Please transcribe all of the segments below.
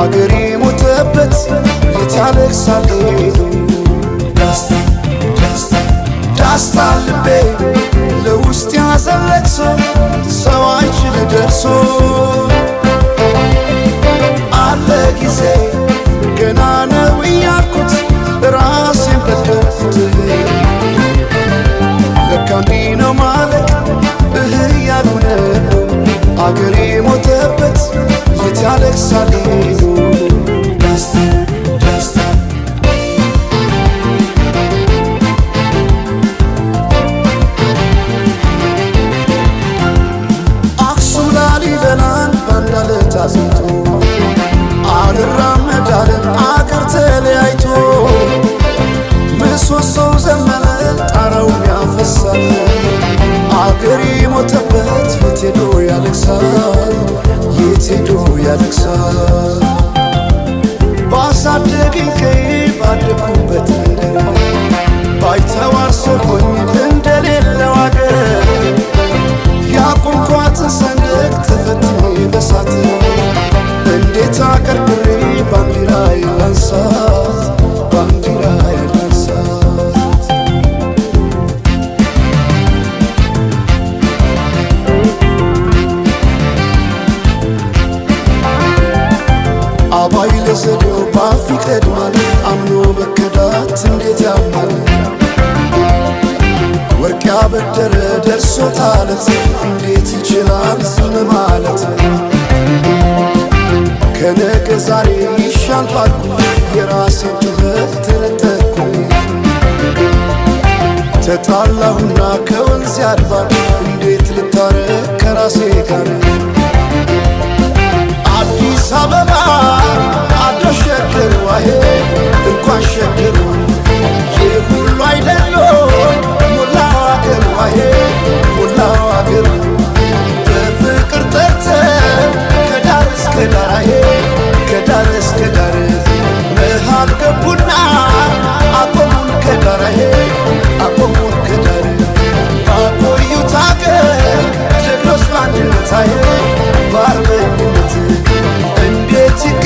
አገሬ ሞተበት የት ያለቅሳል ሄዱ። ዳስታ ዳስታ ዳስታ ልቤ ለውስጥ ያዘን ለቅሶ ሰው አይችል ደርሶ። አለ ጊዜ ገና ነው እያልኩት ራሴን በደልኩት። ለካ እንዲህ ነው ማለቅ እህ እያሉ ነዶ አገሬ ሞተበት የት ያለቅሳል ሄዱ። ዳስታ ዳስታ አክሱም ላሊበላን ባንድ አለት አጽንቶ አልራመድ አለ አገር ተለያይቶ። ምሰሶው ዘመነ ጣራውም ያፈሳል። አገሬ ሞተበት የት ሄዶ ያለቅሳል? የት ሄዶ ያለቅሳል? ባሳደገኝ ቀዬ ባደግኩበት መንደር ባይተዋር ሰው ሆኜ እንደሌለው አገር። ያቆምኳትን ሰንደቅ ተፈትኜ በሳት እንዴት አቀርቅሬ ባንዲራዬን ላንሳት? ባንዲራዬን ላንሳት? አባይ ለዘዴው ባፍ ይቀድማል፣ አምኖ መከዳት እንዴት ያማል። ወርቅ ያበደረ ደርሶታለት እንዴት ይችላል ዝም ማለት? ከነገ ዛሬ ይሻል ባልኩ የራሴን ጩኸት ተነጠቅኩኝ። ተጣላሁና ከወንዝ ያድባር እንዴት ልታረቅ ከራሴ ጋር? አዲስ አበባ አዶ ሸገር ዋሄ እንኳን ሸገሩ ይህ ሁሉ አይደሎ ሞላው አገር ዋሄ ሞላው አገሩ። በፍቅር ጠርተን ከዳር እስከ ዳር አሄ ከዳር እስከ ዳር መሃል ገቡና አቆሙን ከዳር አሄ አቆሙን ከዳር። ባቆዩት አገር ጀግኖች በአንድነት አሄ በአርበኝነት እንዴት ይከ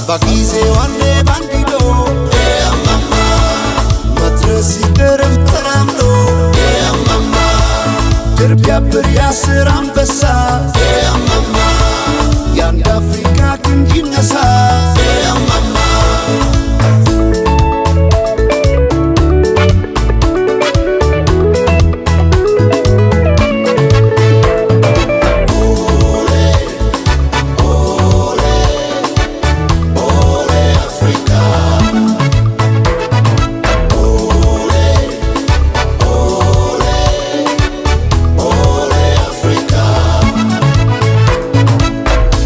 በጊዜው አንዴ ባንዲዶ መድረስ ይቅርም ተራምዶ ድር ቢያብር ያስር አንበሳ የአንድ አፍሪካ ክንድ ይነሳ።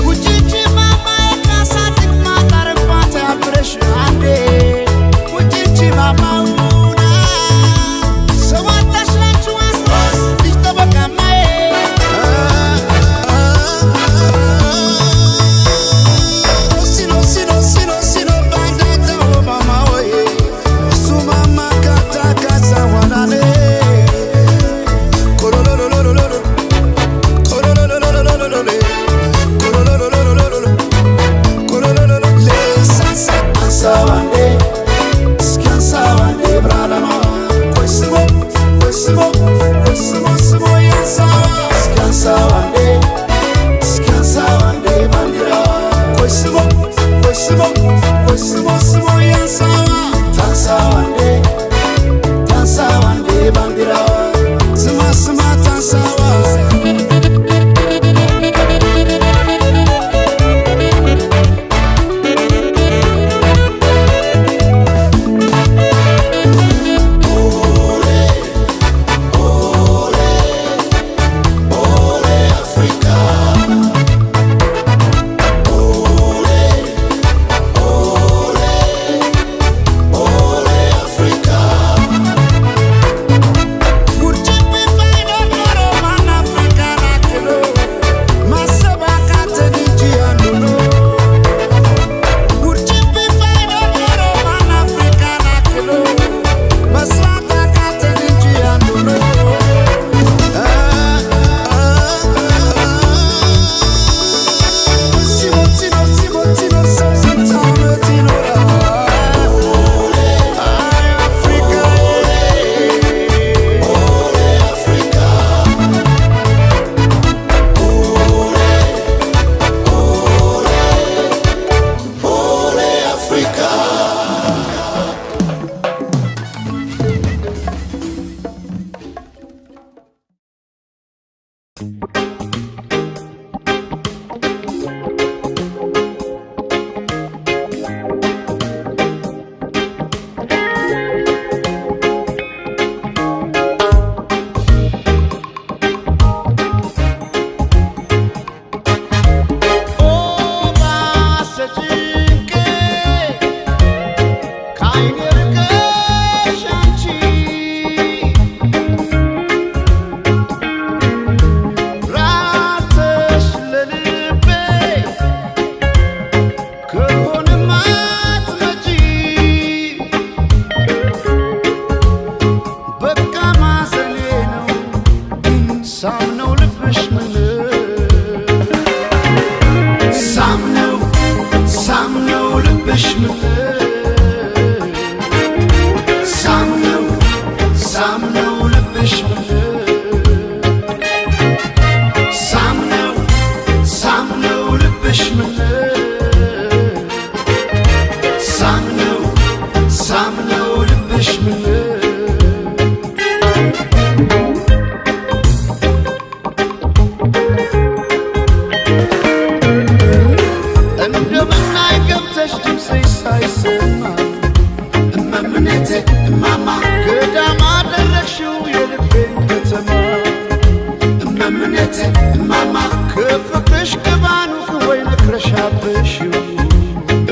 ውጭጭ ማማ የካሳ ጥቅማ ታርፋት አብረሽ አንዴ ውጭጭ ማማውና ሰው አታሽላችሁ አስራስ ልጅ ጠበቃማዬ ሲኖ ሲኖ ሲኖ ሲኖ ባንዳታው ማማወይ እሱ ማማ ካታ ካሳ ዋናኔ ኮሎሎሎሎሎሎ ኮሎሎሎሎሎሎሎ ኮሎሎሎሎሎሎ ኮሎሎሎሎ ለሳንሳ አንሳዋንዴ እስኪ አንሳዋንዴ ብራለማ ቆይ ስሞ ቆይ ስሞ ቆይ ስሞ ስሞ ያንሳዋ እስኪ አንሳዋንዴ እስኪ አንሳዋንዴ ባንዲራ ቆይ ስሞ ቆይ ስሞ ቆይ ስሞ ስሞ ያንሳዋ ታንሳዋንዴ ታንሳዋንዴ ባንዲራ ስማ ስማ ታንሳዋ። ሳምነው ልብሽ ምን ሳምነው ሳምነው ልብሽ ምን ሳምነው ሳምነው ልብሽ ምን ሳምነው ሳምነው ልብሽ ምን ሳምነው ሳምነው ልብሽ ምን። እንደምናይ ገብተሽ ድምፅሽ ሳይሰማ እመምኔቴ እማማ ገዳም አደረግሽው የልቤን ከተማ እመምኔቴ እማማ ከፍቅርሽ ግባኑ ወይ ነክረሻብሽው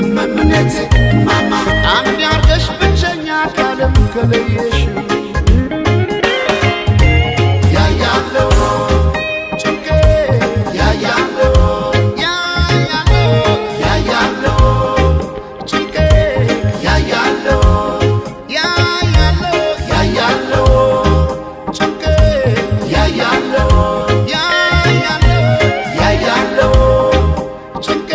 እመምኔቴ እማማ አንድ ያርገሽ ብቸኛ ካለም ከለየሽው ያያለው ጭንቄ ያያለው ያያለው ያያለው ጭንቄ ያያለው ያያለው ያያለው ጭንቄ ያያለው ያያለው ያያለው ጭንቄ።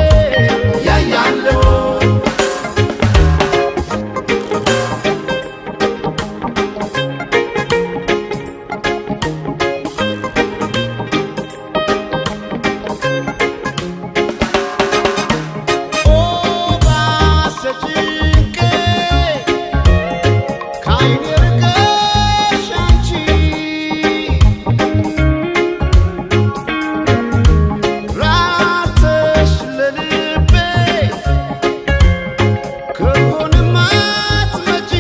ከዓይኔ ርቀሽ አንቺ ራተሽ ለልቤ ከሆነማ አትመጪ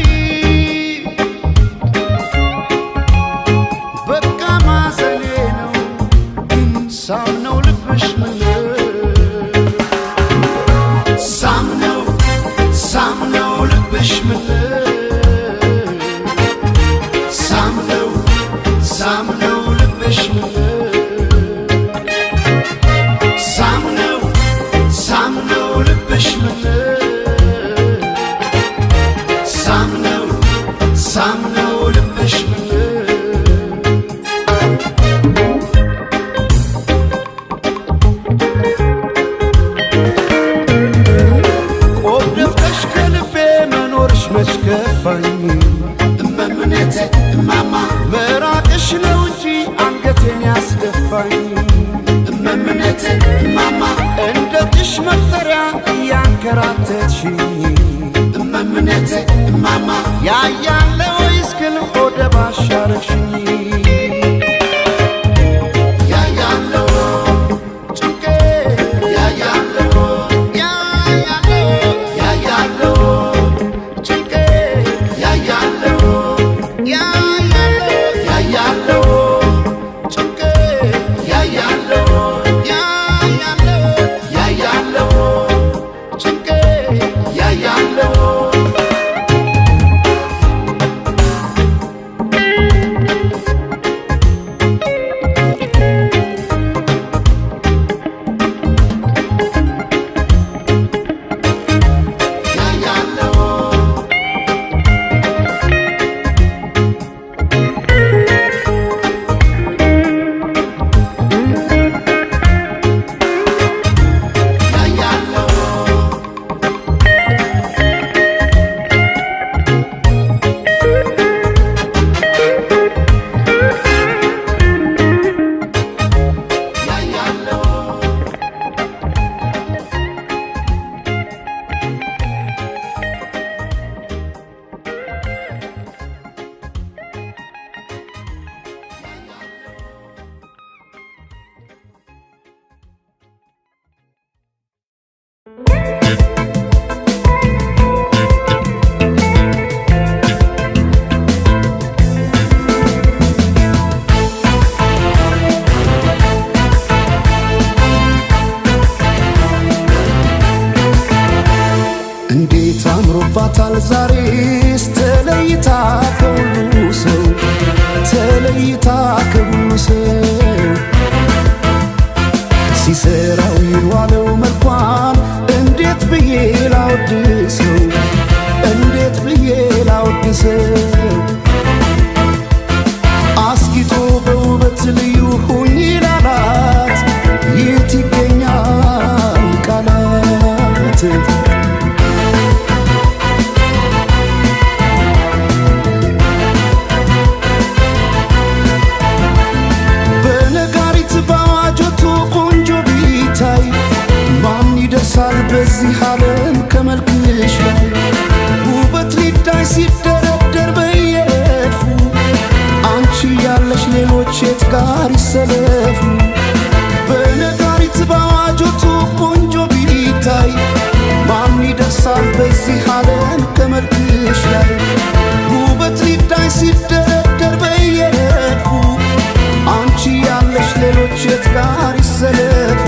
በቃ ማዘኔ ነው ሳምነው ልብሽ ምን ሳምነው ሳምነው ልብሽ ምን ሳምነው ሳምነው ልብሽ ምን ሳምነው ሳምነው ልብሽ ምን ሳምነው ሳምነው ልብሽ ምን። ቆብ ደፍተሽ ከልቤ መኖርሽ መች ከፋኝ እመምኔቴ እማማ መራቅሽ ነው እንጂ አንገቴን ያስደፋኝ እመምኔቴ እማማ እንደ ጢሽ መጠሪያ እያንከራተትሽኝ እመምኔቴ እማማ ያያለ ወይስ ግን ሆደ ባሻረግሽኝ ያያለው ጭንቄ ያያለው ያያለው ያያለው ጭንቄ ያያለው ያያለው ያያለው ጭንቄ ያያለው ያያለው ያያለው ጭንቄ ያያለው። ያያለው ያያለው ያያለው። እንዴት አምሮባታል ዛሬስ ተለይታ ከሁሉ ሰው፣ ተለይታ ከሁሉ ሰው። ሲሰራው የዋለው መልኳን እንዴት ብዬ ላወድሰው፣ እንዴት ብዬ ላወድሰው? አስጊጦ በውበት ልዩ ሁኝ ላላት የት ይገኛል ቃላት? በነጋሪት በአዋጅ ወጥቶ ቆንጆ ቢታይ ማን ይደርሳል በዚህ ዓለም ከመልክሽ ላይ? ውበት ሊዳኝ ሲደረደር በየረድፉ አንቺ ያለሽ ሌሎች የት ጋር ይሰለፉ? በነጋሪት በአዋጅ ወጥቶ ቆንጆ ቢታይ ማን ይደርሳል በዚህ ዓለም ከመልክሽ ላይ? ውበት ሊዳኝ ሲደረደር በየረድፉ አንቺ ያለሽ ሌሎች የት ጋር ይሰለፉ?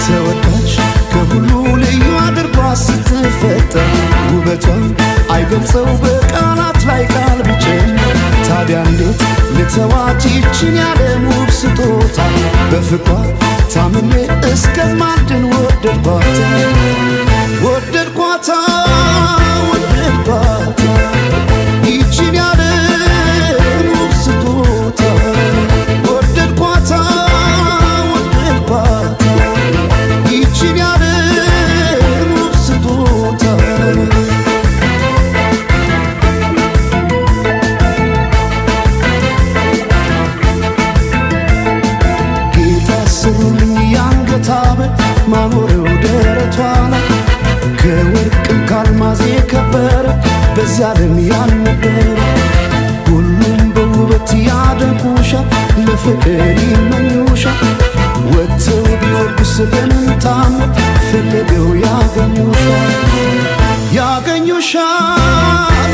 ተወዳጅ ከሁሉ ልዩ አድርጓ ስትፈጠር ውበቷን አይገልጸው በቃላት ላይ ቃል ቢጨምር። ታዲያ እንዴት ልተዋት ይችን ያለም ውብ ስጦታ? በፍቅሯ ታምሜ እስከማድን ወደድኳት፣ ወደድኳታ፣ ወደድኳት ይችን ያለም ውብ ስጦታ። ወደድኳታ፣ ወደድኳት ይችን ያለም ውብ ስጦታ። ጌታ ስሩልኝ የአንገት ሐብል ማኖሪያው ደረቷ ላይ ከወርቅም ካልማዝ የከበረ በዚያ ዓለም ያልነበረ። ሁሉም በውበት ያደንቁሻል፣ ለፍቅር ይመኙሻል። ወጥተው ቢወርዱስ በምን ታምር ፈልገው ያገኙሻል። ያገኙሻል፣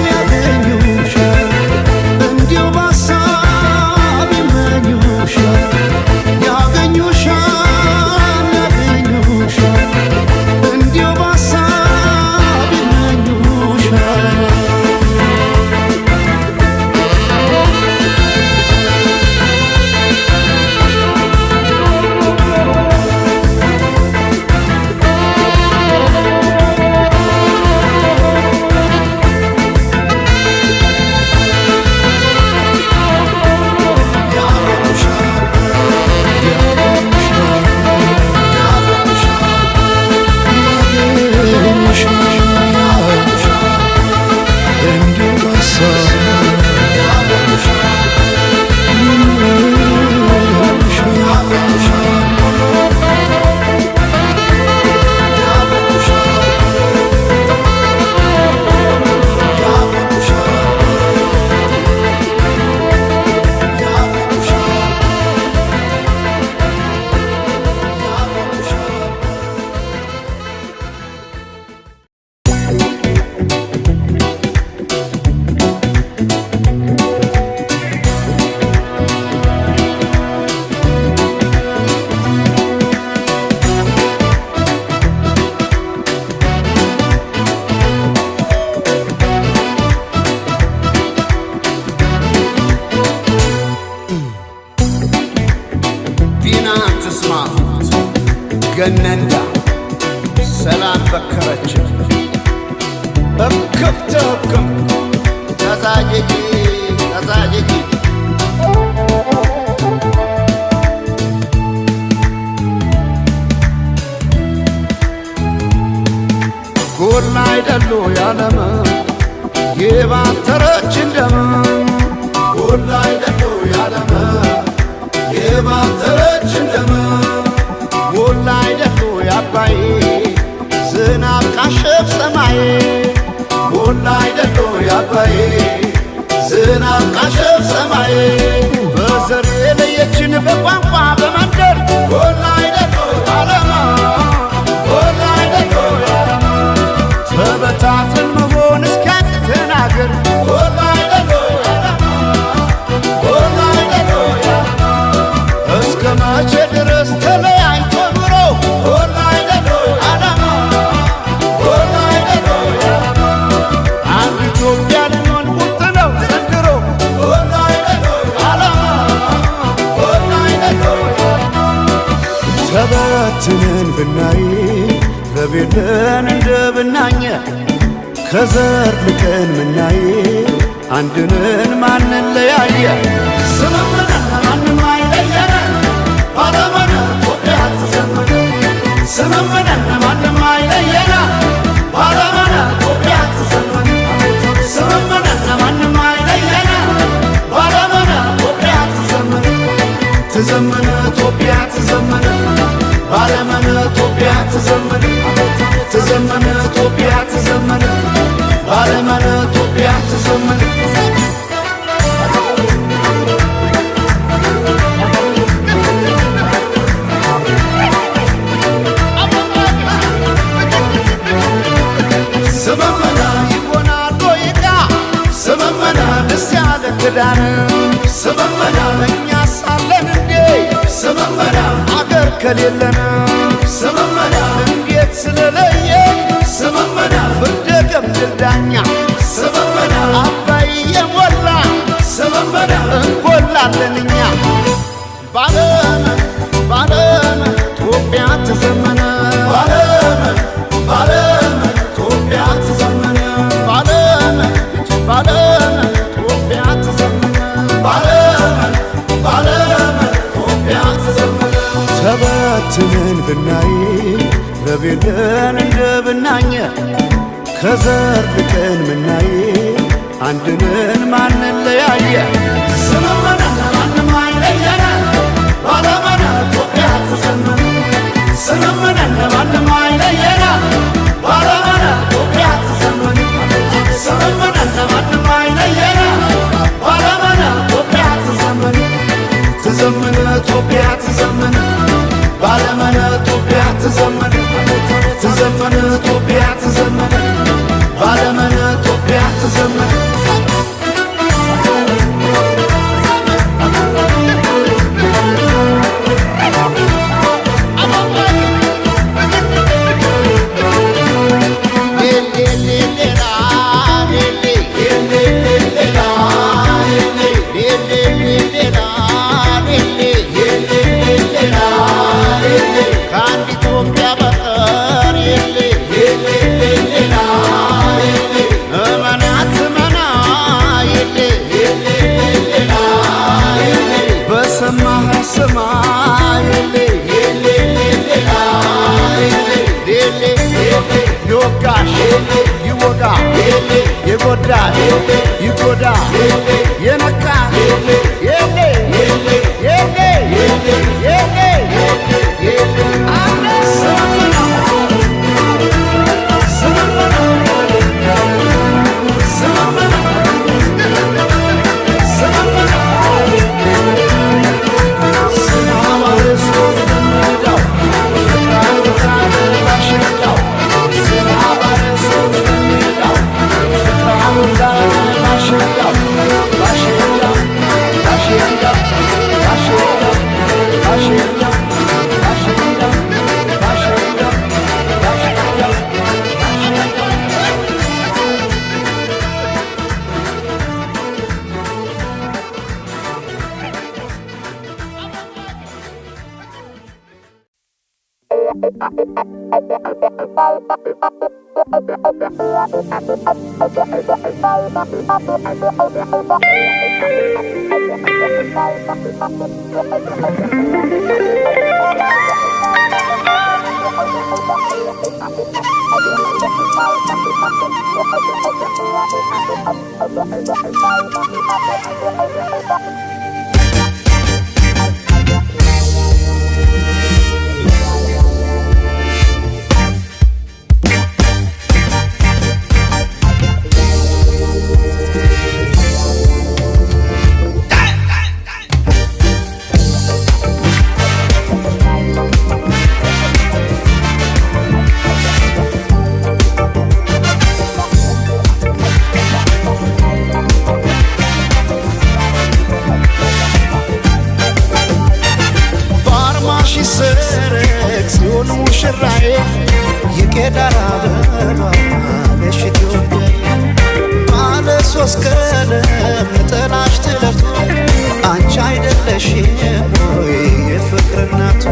ያገኙሻል፣ እንዲሁ በሀሳብ ይመኙሻል። ያገኙሻል፣ ያገኙሻል፣ እንዲሁ በሀሳብ ይመኙሻል። እንዲሁ በሀሳብ ይመኙሻል። ዲና ትስማት ገነንዳ ሰላም በከረች እክብተ ህክም ተዛየጂ ተዛየጂ። ጎላ አይደሉ ያለም የባተረች እንደም፣ ጎላ አይደሉ ያለም የባተረች እንደም፣ ጎላ አይደሉ ያባይ ዝናብ ቃሸፍ ሰማይ፣ ጎላ አይደሉ ያባይ ዝናብ ቃሸፍ ሰማይ። በዘር የለየችን በቋንቋ በመንደር፣ ጎላ አይደሉ ዓለም፣ ጎላ አይደሉ ዓለም። ተበታትን መሆን እስኪያቅተን አገር፣ ጎላ አይደሉ ዓለም፣ ጎላ አይደሉ ዓለም። እስከ መቼ ድረስ ተለያይቶ ኑሮ? ጎላ አይደሉ ዓለም፣ ጎላ አይደሉ ዓለም። አንድ ኢትዮጵያ ልንሆን ቁርጥ ነው ዘንድሮ፣ ጎላ አይደሉ ዓለም፣ ጎላ አይደሉ ዓለም። ተበትነን ብናይ ረቤለን እንደ ብናኘ፣ ከዘር ልቀን ምናይ አንድንን ማንለያየ። ስምምነ ማንም አይለየን ባለመነ ኢትዮጵያ ትዘመነ። ስምምነ ማንም አይለየን ባለመነ ኢትዮጵያ ትዘመነ። ስምምነ ማንም አይለየን ባለመነ ኢትዮጵያ ትዘመነ። ትዘመነ ኢትዮጵያ ትዘመነ ባለመነ ኢትዮጵያ ትዘመነ። ትዘመነ ኢትዮጵያ ትዘመነ ባለመነ ኢትዮጵያ ትዘመነ። ስምምነ ይሆናል ወይቃ፣ ስምምነ ደስ ያለ ክዳን፣ ስምምነ እኛ ሳለን እንዴ፣ ስምምነ አገር ከሌለን፣ ስምምነ እንዴት ስለለየ፣ ስምምነ ፍርደ ገምድል ዳኛ፣ ስምምነ አባይ የሞላ፣ ስምምነ እንጎላለን እኛ። ባለም ባለም ኢትዮጵያ ተዘመነ፣ ባለም ባለም ኢትዮጵያ ተዘመነ፣ ባለም ባለም ኢትዮጵያ ተዘመነ፣ ባለም ባለም ኢትዮጵያ ተዘመነ። ተበትነን ብናይ ረቤለን እንደ ብናኘ፣ ከዘር ልቀን ምናይ አንድንን ማንለያየ። ስምምነ ማንም አይለየን ባለመነ ኢትዮጵያ ተዘመነ። ስምምነ ማንም አይለየን ባለመነ ኢትዮጵያ ተዘመነ። ስምምነ ኢትዮጵያ ትዘምን ባለመነ ኢትዮጵያ ትዘምን ትዘምን ኢትዮጵያ ትዘምን ባለመነ ኢትዮጵያ ትዘምን። ከአንድ ኢትዮጵያ በቀር የለ እመናት መና የለ በሰማህ ስማ የለ ይወጋሽ ይወጋ የጎዳሽ ይጎዳ የነካ የለ የለ የለ የለ ስምምና ስምምና ስምምና ስምምና ባርማሽ ሰረቅ ሲሆን ሙሽራዬ የቄዳር አበባ ነሽ ኢትዮጵያ ባለ ሶስት ቀለም ነጠላሽ ጥለቱ አንቺ አይደለሽም ወይ የፍቅር እናቱ?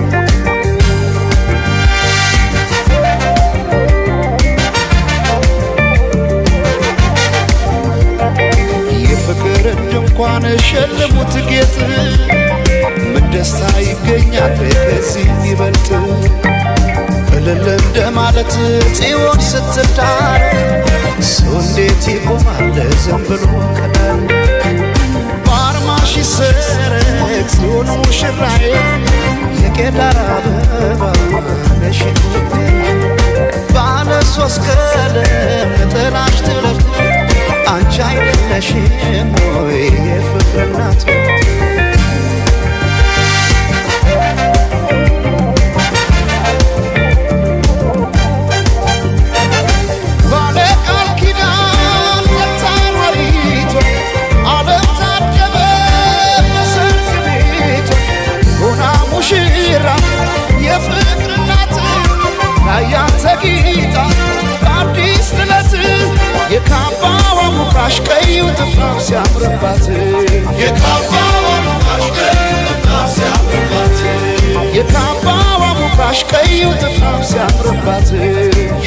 የፍቅር ድንኳን ሸልሙት ጌጥ ምን ደስታ ይገኛል ከዚህ ይበልጥ? እልል እንደማለት ጽዮን ስትዳር ሰው እንዴት ይቆማል ዝም ብሎ ከዳር? ባርማሽ ሰረቅ ጽዮን ሙሽራዬ የቄዳር አበባ ነሽ ኢትዮጵያ ባለ ሶስት ቀለም ነጠላሽ ጥለቱ አንቺ አይደለሽም ወይ የፍቅር እናቱ? ባለ ቃል ኪዳን ጠጣሯሪቷ ዓለም ታጀበ በሰርግ ቤቷ ሆና ሙሽራ የፍቅር እናት ላያት ተጊጣ በአዲስ ጥለት የካባዋ ሙካሽ ቀዩ ጥፍራም ሲያምርባት የካባዋ ሙካሽ ቀዩ ጥፍራም ሲያምርባት የካባዋ ሙካሽ ቀዩ ጥፍራም ሲያምርባት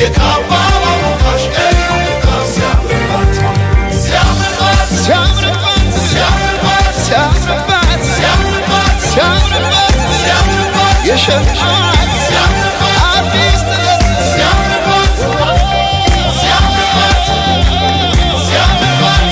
የካባዋ ሙካሽ ቀዩ ጥፍራም ሲያምርባት ሲያምርባት ሲያምርባት ሲያምርባት ሲያምርባት ሲያምርባት ሲያምርባት ሲያምርባት የሸማት ሲያምርባት አዲስ ጥለት ሲያምርባት ሲያምርባት ሲያምርባት።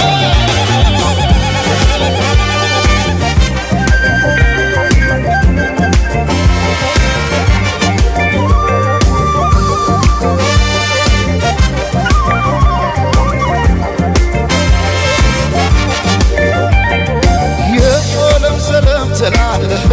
የጦለም ሰለም ትላለህ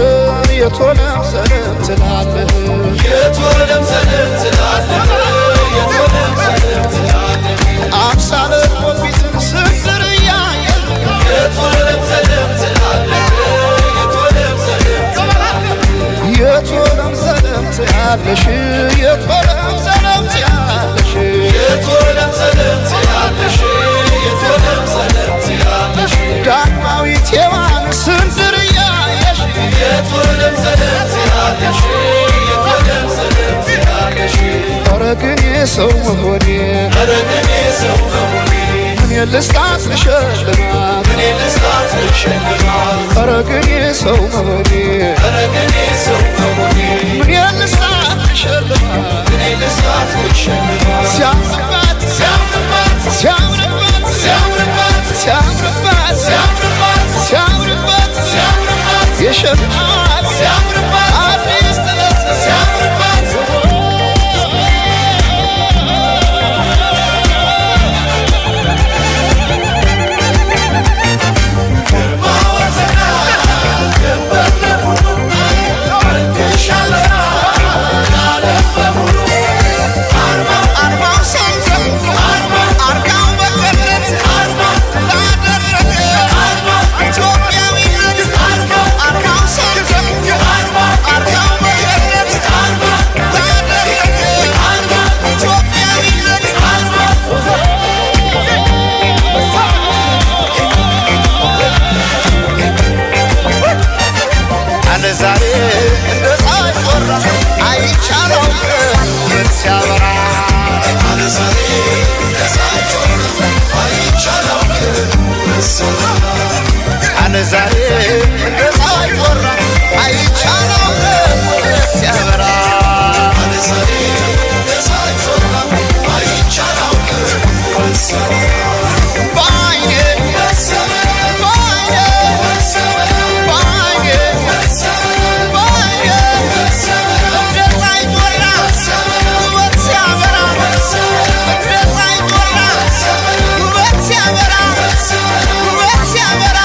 ሰለምት ያለሽ ዳግማዊት ሔዋን ስንዝር ያየሽ ኧረ ግን የሰው መሆኔ ምን ልስጣት ልሸልማት ኧረ ግን የሰው መሆኔ ምን ልስጣት ልሸልማት ሲያምርባት ሲያምርባት ሲያምርባት ሲያምርባት ሲያምርባት ሲያምርባት ሲያምርባት የሸማት ሲያምርባት አዲስ ጥለት ሲያምርባት አርባው ሰንዘር አርጋው በቀለት ላደረገ ኢትዮጵያዊነት አርጋው ሰንዘር አርጋው በቀለት ላደረገ ኢትዮጵያዊነት አነ ዛሬ እንደ ፀሐይ ጮራ አይቻለው ውበት ሲያበራ አነ ዛሬ እንደ ፀሐይ ጮራ አይቻለው ውበት ሲያበራ ባይኔ ባይኔ ባይኔ ባይኔ እንደ ፀሐይ ጮራ ውበት ሲያበራ እንደ ፀሐይ ጮራ ውበት ሲያበራ ውበት ሲያበራ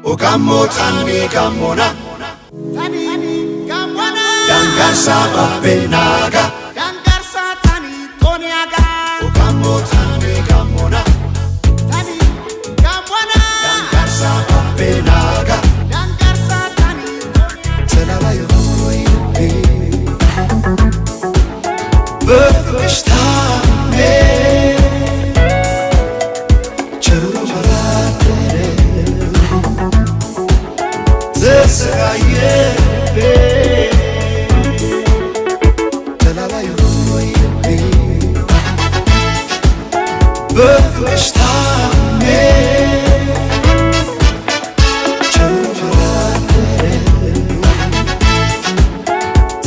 Ogammo tani gammona Dangarsa babbenaga Ogammo tani gammona Dangarsa babbenaga ተላላዩ በፍቅርሽ ታምሜ ቸሩ አላደረ ተሰቃየ ተላላዩ በፍቅርሽ ታምሜ ቸሩ አላደረ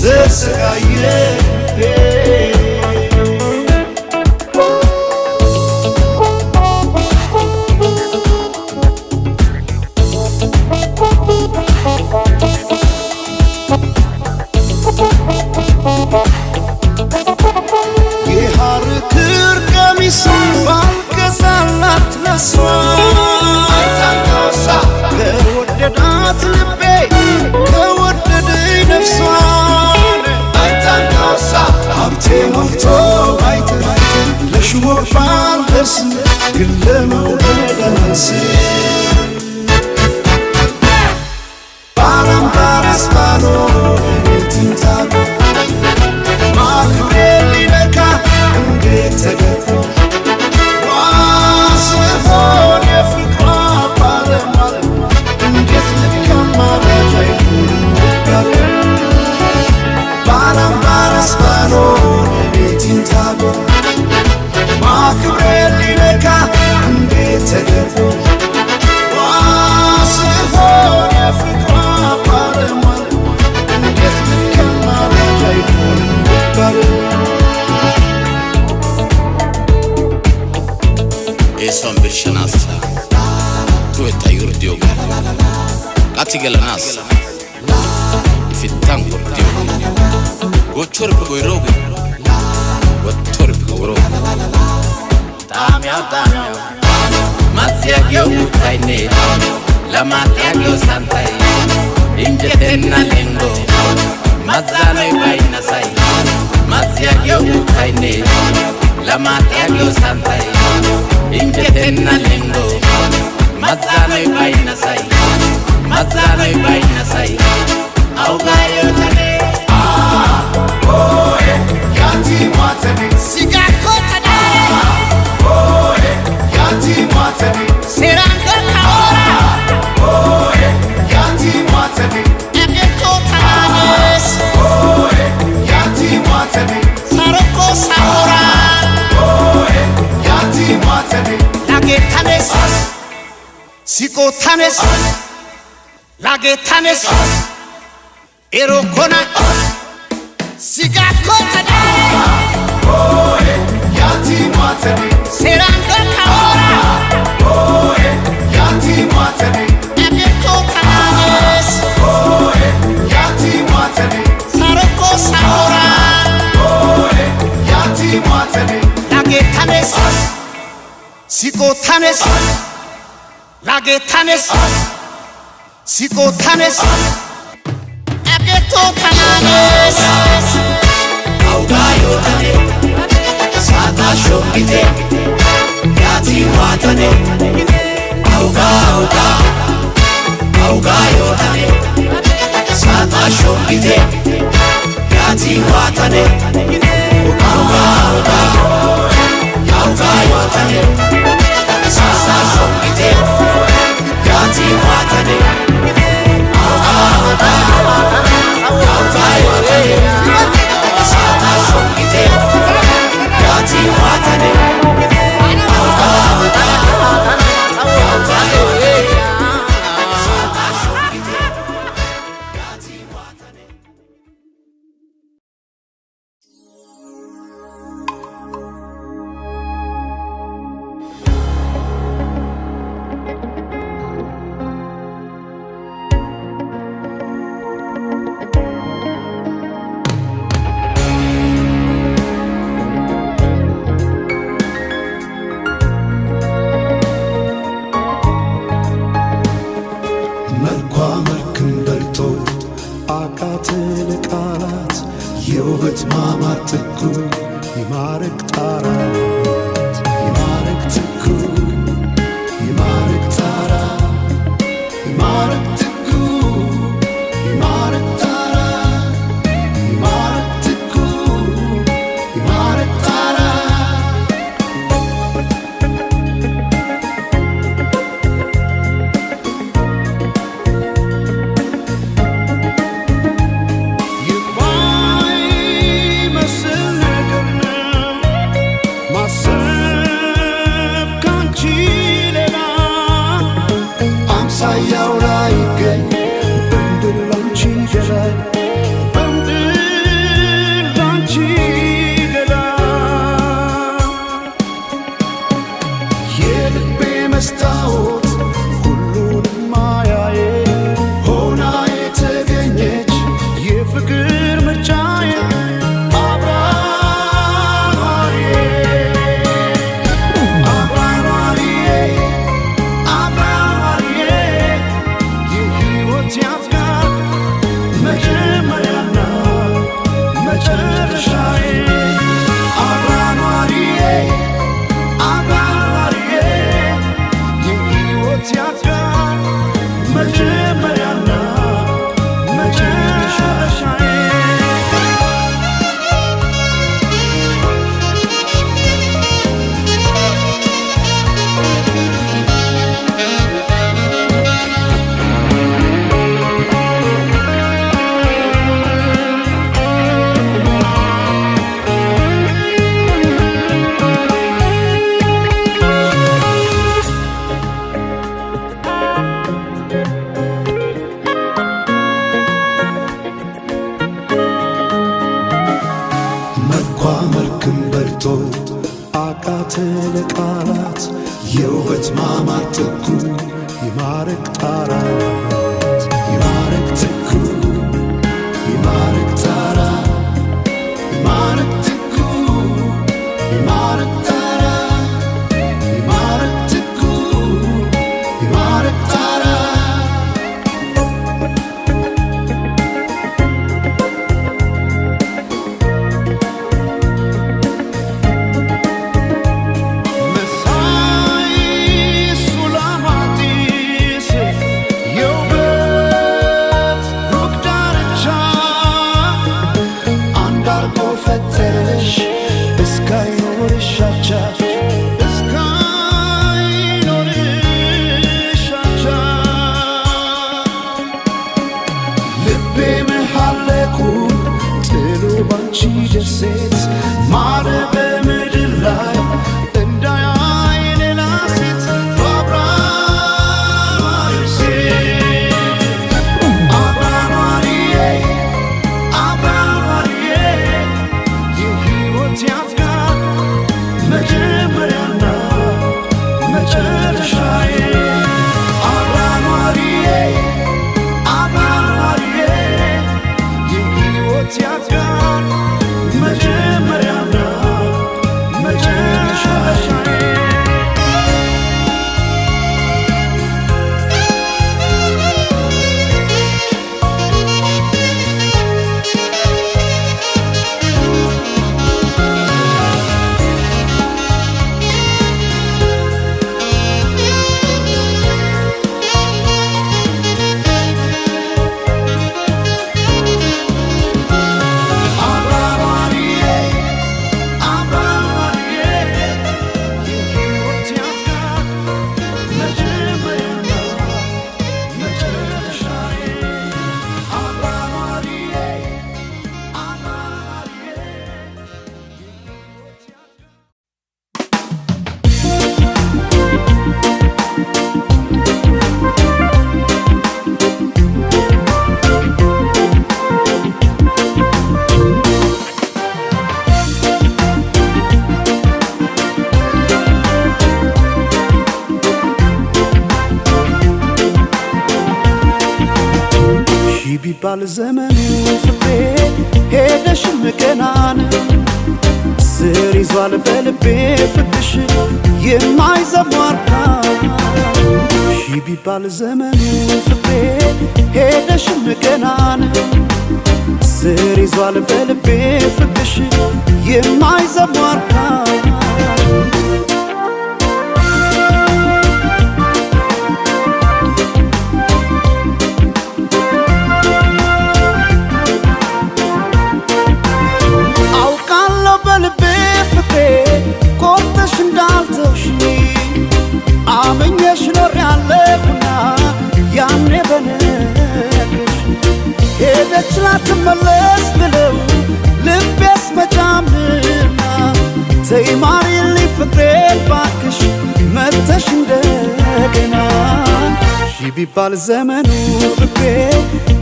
ተሰቃየ የሐር ክር ቀሚስ ባልገዛላት ለሷ ከወደዳት ልቤ ከወደደኝ ነፍሷን አምባራስ ባኖር የቤቲን ታቦር ማክብሬን ሊነካ እንዴት ተደርጎ ዋስሆን የፍቅሯ ባለሟል እንዴት ልከና ልጅ አይሆንም ይባል። Eesuwan birshanaassa tuwetta yurddiyoogee, qassi gelanaassa ifittan gorddiyoogee, gochchorippe goyroogee, wottorippe woroogee. ጣሚያው ጣሚያው ማስያጊው uuttaynne lamaatiyagiyo santtay injjetenna lenggo mazzanoy baynnasay massiyagiyo uuttaynne lamaatiyagiyo santtay injjetenna lenggo mazzanoy baynnasay mazzanoy baynnasay awugaayotane. Yati matani, Seranga kaora yati matani, Ageto tananes yati matani, Saroko saora yati matani, Lagetanes Sikotanes Lagetanes Erokona Sigakotanare yati matani, Seranga kaora yati matani, Ageto tananes yati matani, Saroko saora yati matani, Lagetanes Sikotanes Lagetanes Sikotanes Ageto tananes Awugaayotane saataa shombite yaati waatane awugaa awugaa awugaayotane saataa shombite yaati waatane awugaa awugaa awugaayotane saataa shombite yaati waatane awugaa awugaa awugaayotane saataa shombite yaati waatane awugaa awugaa awugaayotane saataa shombite yaati waatane. መልኳ መልክን በልቶ አቃተ ለቃላት የውበት ማማር ጥጉ ይማርክ ጣራ ይማርክ ጥጉ ይማርክ ጣራ ይማርክ ጥጉ ይማርክ ጣራ ይማርክ ጥጉ ይማርክ ጣራ። የማይመስል ነገር ነው ማሰብ ካንቺ ሌላ አምሳያው ላይ ይገኝ በምድር ላንቺ ገላ በምድር ላንቺ ገላ የልቤ መስታወት ሁሉንም ማያዬ ሆና የተገኘች የፍቅር ምርጫዬ አብራኗሪዬ አብራኗሪዬ አብራኗሪዬ የሕይወት ያፍቃር መጀመሪያና መጨረሻዬ አብራኗሪዬ አብራኗሪዬ የሕይወት ያፍቃር መጀመሪያና መጨረሻዬ። ተገልጦ አቃተ ለቃላት የውበት ማማር ጥጉ ይማረክ ጣራ ይማረክ ጥጉ ይማረክ ጣራ ይማረክ ጥጉ ይማረክ ጣራ ይማረክ ጥጉ ይማረክ ጣራ። መሳይ ሱላማጢስ የውበት ሩቅ ዳርቻ አንድ አርጎ ፈጠረሽ እስካይኖርሽ አቻ እስካይኖርሽ አቻ። ልቤ መሃለቁ ጥሎ ባንቺ ደሴት ማለ በምድር ላይ እንዳያይ ሌላ ሴት በአብራሪው ሴት አብራሪዬ አብራሪዬ የሕይወት ያትጋር መጀመሪያና መጨረሻዬ አብራሪዬ አብራሪዬ የሕይወት ያትጋር መጀመሪያና መጨረሻዬ። አብራሪዬ አብራሪዬ የሕይወት ያትጋር መጀመሪያና መጨረሻዬ አብራሪዬ አብራሪዬ የሕይወት ያትጋር። ሺ ቢባል ዘመኑ ፍቅሬ ሄደሽም ገናን ስር ይዟል በልቤ ፍቅርሽ የማይዘሟርካ። ሺ ቢባል ዘመኑ ፍቅሬ ሄደሽም ገናን ስር ይዟል በልቤ ፍቅርሽ የማይዘሟርካ። አውቃለሁ በልቤ ፍቅሬ ቆርጠሽ እንዳልተውሽኝ አምኜሽ ኖሬያለሁና ያኔ በነግርሽ ሄደች ላትመለስ ብለው ልቤስ መጫምና ተይ ማሪልኝ ፍቅሬን ባክሽ መተሽ እንደገና። ሺ ቢባል ዘመኑ ፍቅሬ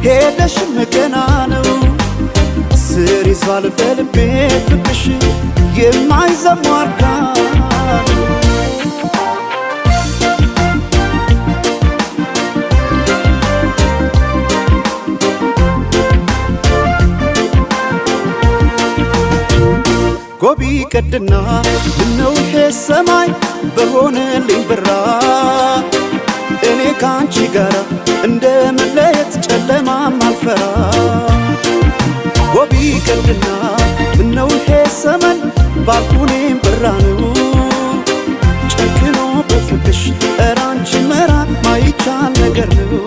ሄደሽም ገና ነው ስር ይዟል በልቤ ፍቅርሽ የማይዘሟርካ። ጎቢ ቀድና ምነው ይሄ ሰማይ በሆነልኝ ብራ እኔ ከአንቺ ጋራ እንደ መለየት ጨለማም አልፈራ። ጎቢ ቀድና ምነው ይሄ ሰመን ባልኩኔም ብራ ነው ጨክኖ በፍቅሽ ኧረ አንቺ መራቅ ማይቻል ነገር ነው።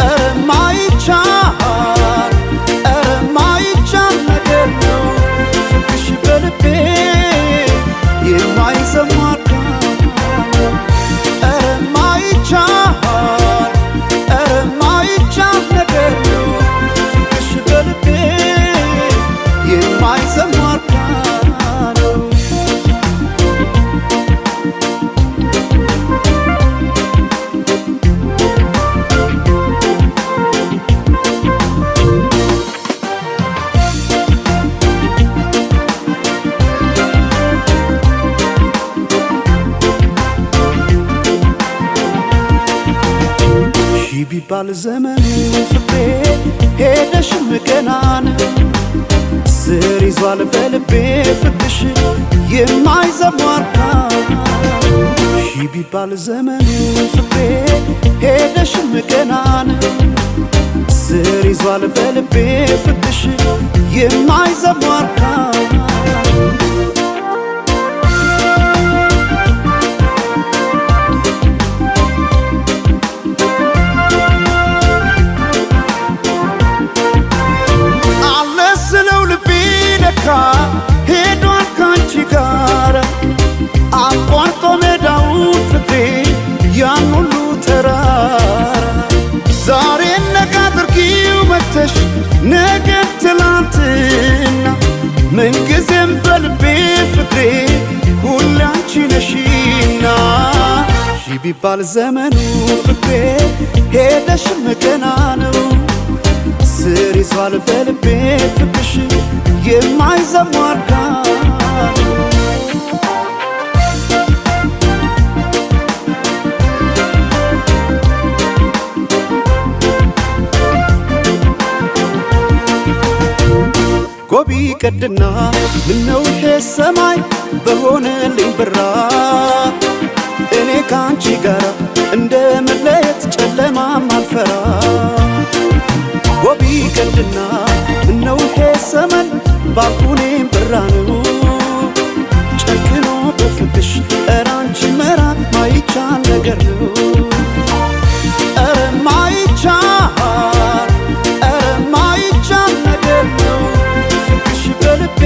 ኧረ ማይቻል ኧረ ማይቻል ነገር ነው ፍቅሽ በልቤ የማይሰማ ኧረ ማይቻል ኧረ ማይቻል ነገር ነው ፍቅሽ በልቤ የማይሰማ ነው። ቢባል ዘመኑ ፍቅሬ ሄደሽም ገናን ስር ይዟል በልቤ ፍቅርሽ የማይዘሟርካ። ሺ ቢባል ዘመኑ ፍቅሬ ሄደሽም ገናን ስር ይዟል በልቤ ፍቅርሽ የማይዘሟርካ። አለ ስለው ልቤ ለካ ሄዷል ካንቺ ጋር አቋርጦ ሜዳውን ፍቅሬ ያን ሁሉ ተራራ። ዛሬ ነገ አድርጊው መተሽ ነገ ትላንትና ምንጊዜም በልቤ ፍቅሬ ሁሌ አንቺ ነሽና። ሺ ቢባል ዘመኑ ፍቅሬ ሄደሽም ገና ነው ስር ይዟል በልቤ ፍቅርሽ የማይዘሟርካ። ጎቢ ቀድና ምነው ይሄ ሰማይ በሆነልኝ ብራ እኔ ካንቺ ጋር እንደ መለየት ጨለማም አልፈራ። ጎቢ ቀድና ምነው ይሄ ሰመን ባልኩኔም ብራ ነው ጨክኖ በፍቅሽ ኧረ አንቺ መራቅ ማይቻል ነገር ነው። ኧረ ማይቻል ኧረ ማይቻል ነገር ነው ፍቅርሽ በልቤ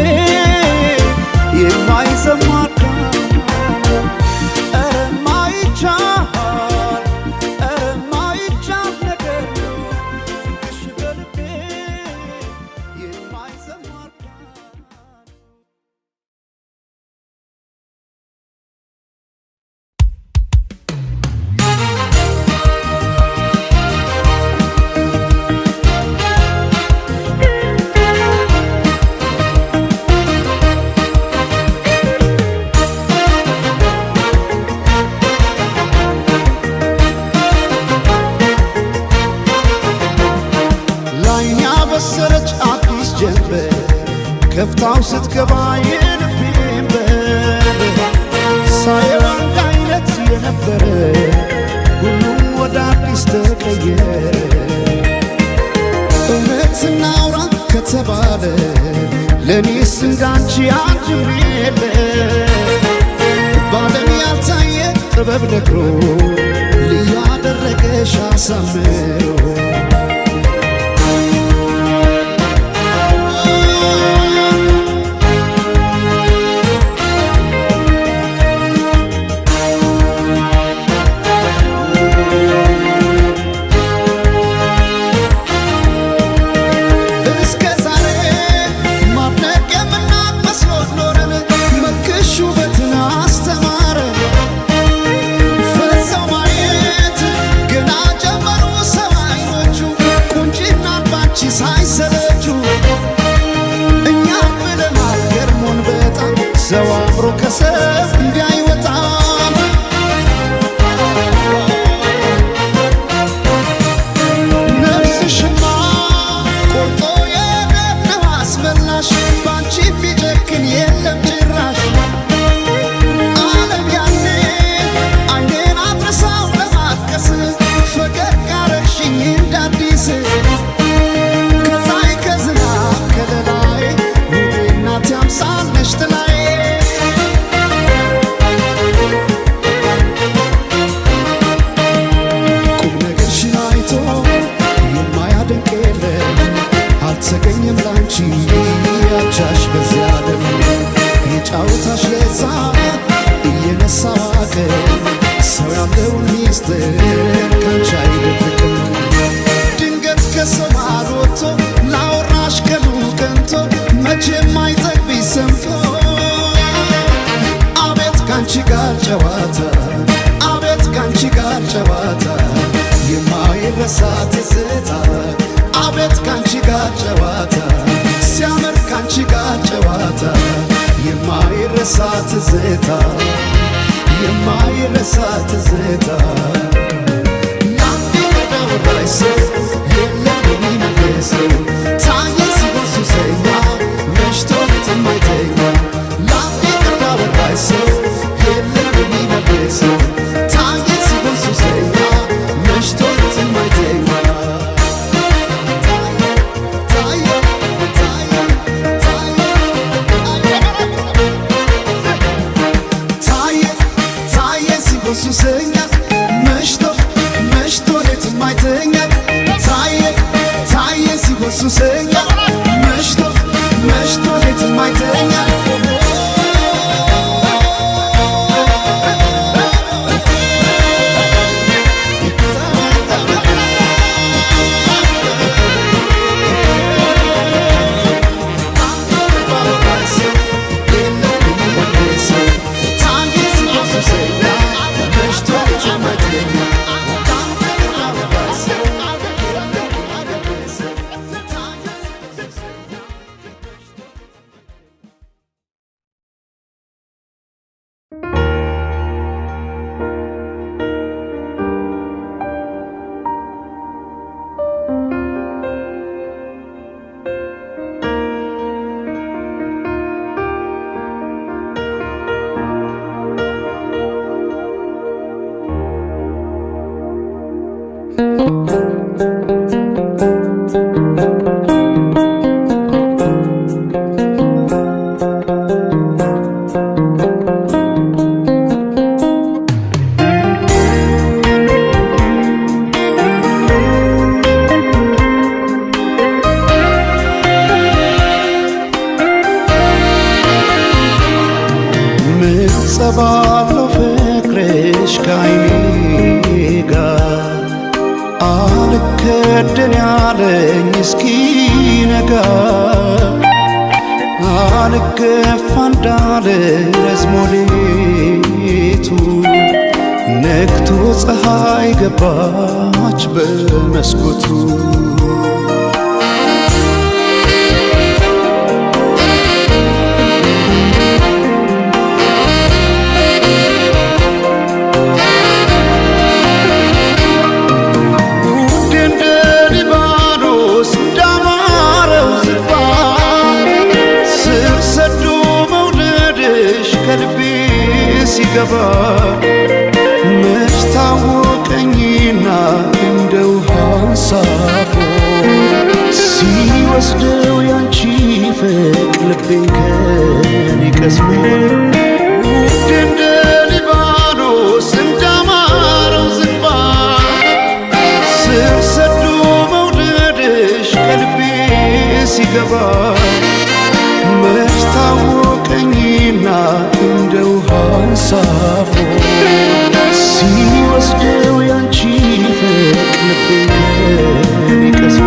የማይሰማካ። ኧረ ማይቻል ኧረ ማይቻል ነገር ነው ፍቅርሽ በልቤ የማይሰማካ። ላይን ያበሰረች አዲስ ጀንበር ከፍታው ስትገባ የልቤን በር ሳየው አንድ አይነት የነበረ ሁሉም ወደ አዲስ ተቀየረ። እውነት እናውራ ከተባለ ለእኔስ እንዳንቺ አንድም የለ። በዓለም ያልታየ ጥበብ ነግሮ ልዩ አደረገሽ አሳምሮ። እስከ ዛሬ ማድነቅ የምናቅ መስሎን ኖረን መልክሽ ውበትን አስተማረ። ፈዘው ማየት ገና ጀመሩ ሰው አይኖቹ ቁንጅናን ባንቺ ሳይሰለቹ። እኛም ብለናል ገርሞን በጣም ሰው አምሮ ከሰው እንዲህ አይወጣም። ነፍስሽማ ቆርጦ የደነው አስመላሽ ባንቺ ቢጨክን የለም ጭራሽ። ዓለም ያኔ አይኔን አድርሳው ለማልቀስ ፈገግ አረግሽኝ እንደ አዲስ። ከፀሐይ ከዝናብ ከለላዬ ውቤ እናቴ አምሳል ነሽ ጥላዬ። ቁም ነገርሽን አይቶ የማያደንቅ የለም አልተገኘም ላንቺ አቻሽ በዚያ ዓለም። የጫወታሽ ለዛ እየነሳ ዋቀ ሰው ያለውን ሚስጥር ካንቺ አይደብቅም። ድንገት ከሰማር ወጥቶ ላወራሽ ቀኑ ቀንቶ መቼም አይጠግብሽ ሰምቶ። አቤት ካንቺ ጋር ጨዋታ አቤት ካንቺ ጋር ጨዋታ የማይረሳ ትዝታ። አቤት ካንቺ ጋር ጨዋታ ሲያምር ካንቺ ጋር ጨዋታ የማይረሳ ትዝታ የማይረሳ ትዝታ። የማይተኛ። ምንጸባለው ፍቅርሽ ከዓይኔ ጋር አልከደን ያለኝ እስኪነጋ፣ አልገፋ እንዳለ ረዝሞ ሌቱ፣ ነግቶ ፀሐይ ገባች በመስኮቱ። ውድ እንደ ሊባኖስ እንዳማረው ዝግባ፣ ስር ሰዶ መውደድሽ ከልቤ ሲገባ፣ መች ታወቀኝና እንደ ውሃ ሳፎ ሲወስደው ያንቺ ፍቅር ልቤን ከኔ ቀስሞ። ውድ እንደ ሊባኖስ እንዳማረው ዝግባ፣ ስር ሰዶ መውደድሽ ከልቤ ሲገባ፣ መች ታወቀኝና እንደ ውሃ ሳፎ ሲወስደው ያንቺ ፍቅር ልቤን ከኔ ቀስሞ።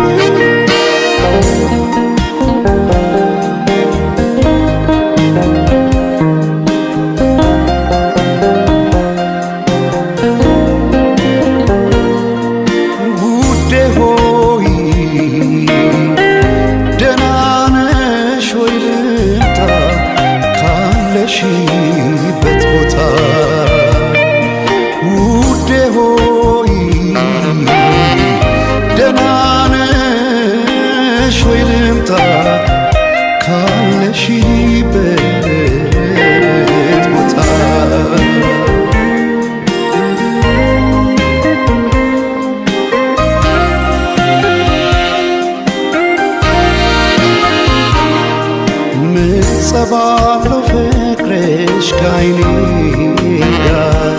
ውዴ ሆይ ደህና ነሽ ወይ? ልምጣ ካለሽበት ቦታ። ውዴ ሆይ ደህና ነሽ ወይ? ልምጣ ካለሽበት ቦታ። ምንጸባለው ፍቅርሽ ከዓይኔ ጋር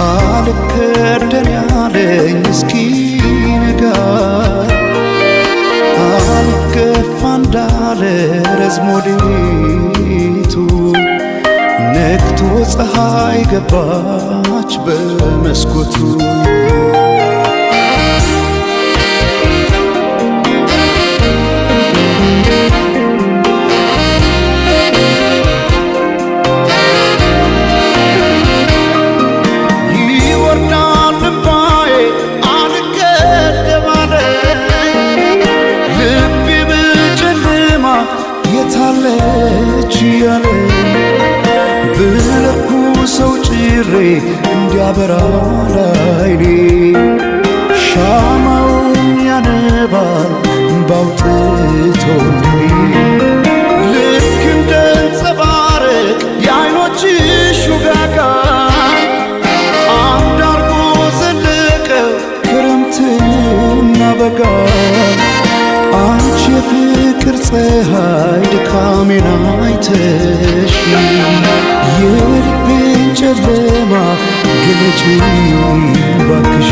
አልከደን ያለኝ እስኪነጋ፣ አልገፋ እንዳለ ረዝሞ ሌቱ፣ ነግቶ ፀሐይ ገባች በመስኮቱ። ይወርዳል እምባዬ አልገደብ አለ፣ ልቤ በጨለማ የታለች እያለ፣ ብለኩሰው ጭሬ እንዲያበራ ላይኔ፣ ሻማውን ያነባል እምባውጥቶ እንደኔ። ልክ እንደ አንጸባረቅ የዓይኖችሽ ውጋጋ አንድ አርጎ ዘለቀ ክረምትና በጋ። አንቺ የፍቅር ፀሐይ ድካሜን አይተሽ የልቤን ጨለማ ግለጪ ባክሽ።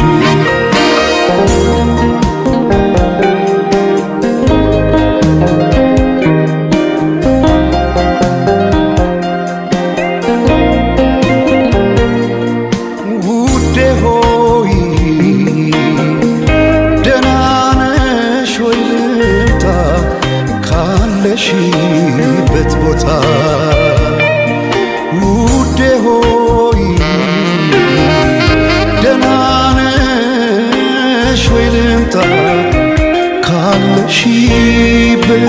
ካለሽበት ቦታ ውዴ ሆይ ደህና ነሽ ወይ ልምጣ ካለሽበት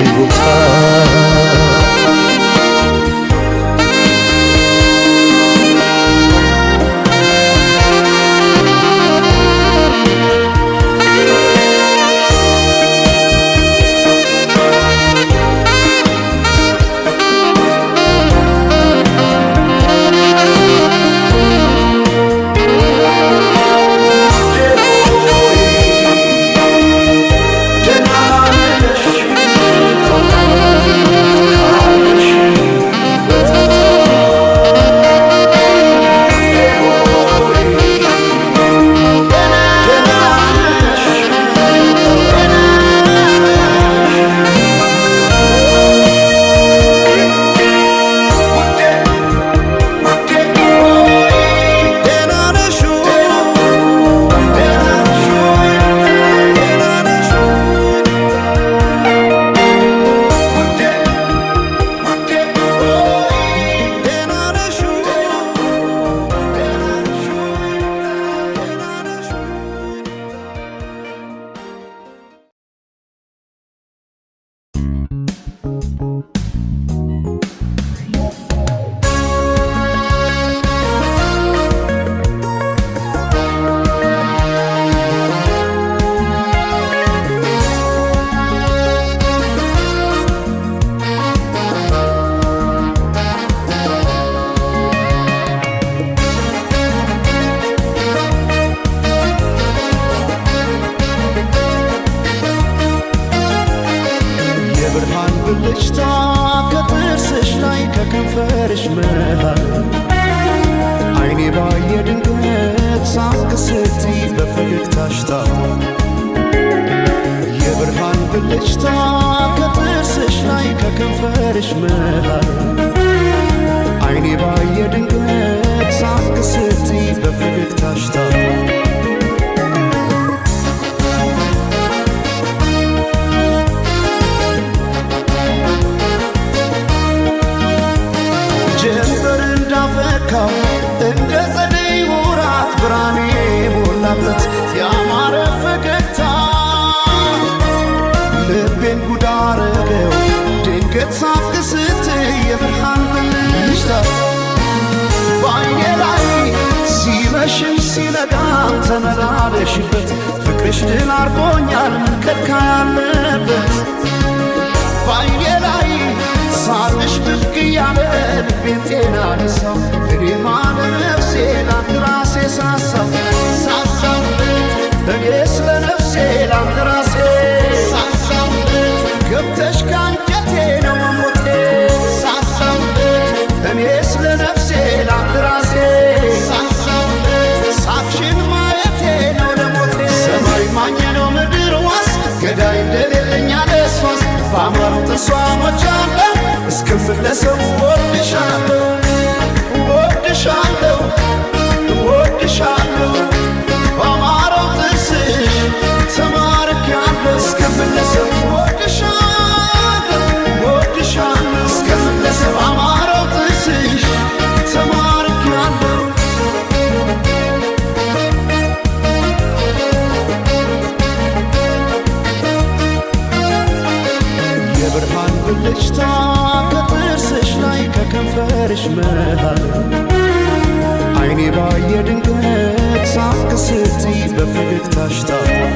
ቦታ። ደህና ነሽ ወይ? ደህና ነሽ ወይ? ደህና ነሽ ወይ? ውዴ ውዴ ሆይ ደህና ነሽ ወይ? ደህና ነሽ ወይ? ደህና ነሽ ወይ? የብርሃን ብልጭታ ከጥርስሽ ላይ ከከንፈርሽ መሃል አይኔ ባየ ድንገት ሳቅ ስትይ በፈገግታሽ ታፏል። የብርሃን ብልጭታ ከጥርስሽ ላይ ከከንፈርሽ መሃል አይኔ ባየ ድንገት ሳቅ ስትይ በፈገግታሽ ታፏል። ጀንበር እንዳፈካው እንደ ጸደይ ወራት ብርሃኔ ሞላበት ያማረ ፈገግታ ልቤን ጉድ አረገው ድንገት ሳቅ ስትይ የብርሃን ብልጭታ በአይኔ ላይ ሲመሽም ሲነጋም ተመላለሽበት ፍቅርሽ ድል አርጎኛል ምን ከልካይ አለበት በአይኔ ላይ ሳቅሽ ብቅ እያለ ልቤን ጤና ነሳው። እኔማ ለነፍሴ ላንተ ራሴ ሳሳው ሳሳው እኔ ስለ ነፍሴ ላንተ ራሴ ሳሳው ገብተሽ ከአንጀቴ ነው መሞቴ ሳሳው እኔ ስለ ነፍሴ ላንተ ራሴ ሳሳው ሳቅሽን ማየቴ ነው ለሞቴ። ሰማይ ማኘ ነው ምድር ዋስ ገዳይ እንደሌለኝ አለሷስ በአማሩ ጥርሷ ሞቻለሁ እስክመለሰው እወድሻለሁ እወድሻለሁ እወድሻለሁ በአማረው ጥርስሽ ተማርኬያለሁ እስክመለሰው እወድሻለሁ እወድሻለሁ እስክመለሰው በአማረው ጥርስሽ ተማርኬያለሁ። የብርሃን ብልጭታ ከጥርስሽ ላይ ከከንፈርሽ መሃል አይኔ ባየ ድንገት ሳቅ ስትይ በፈገግታሽ ታፏል።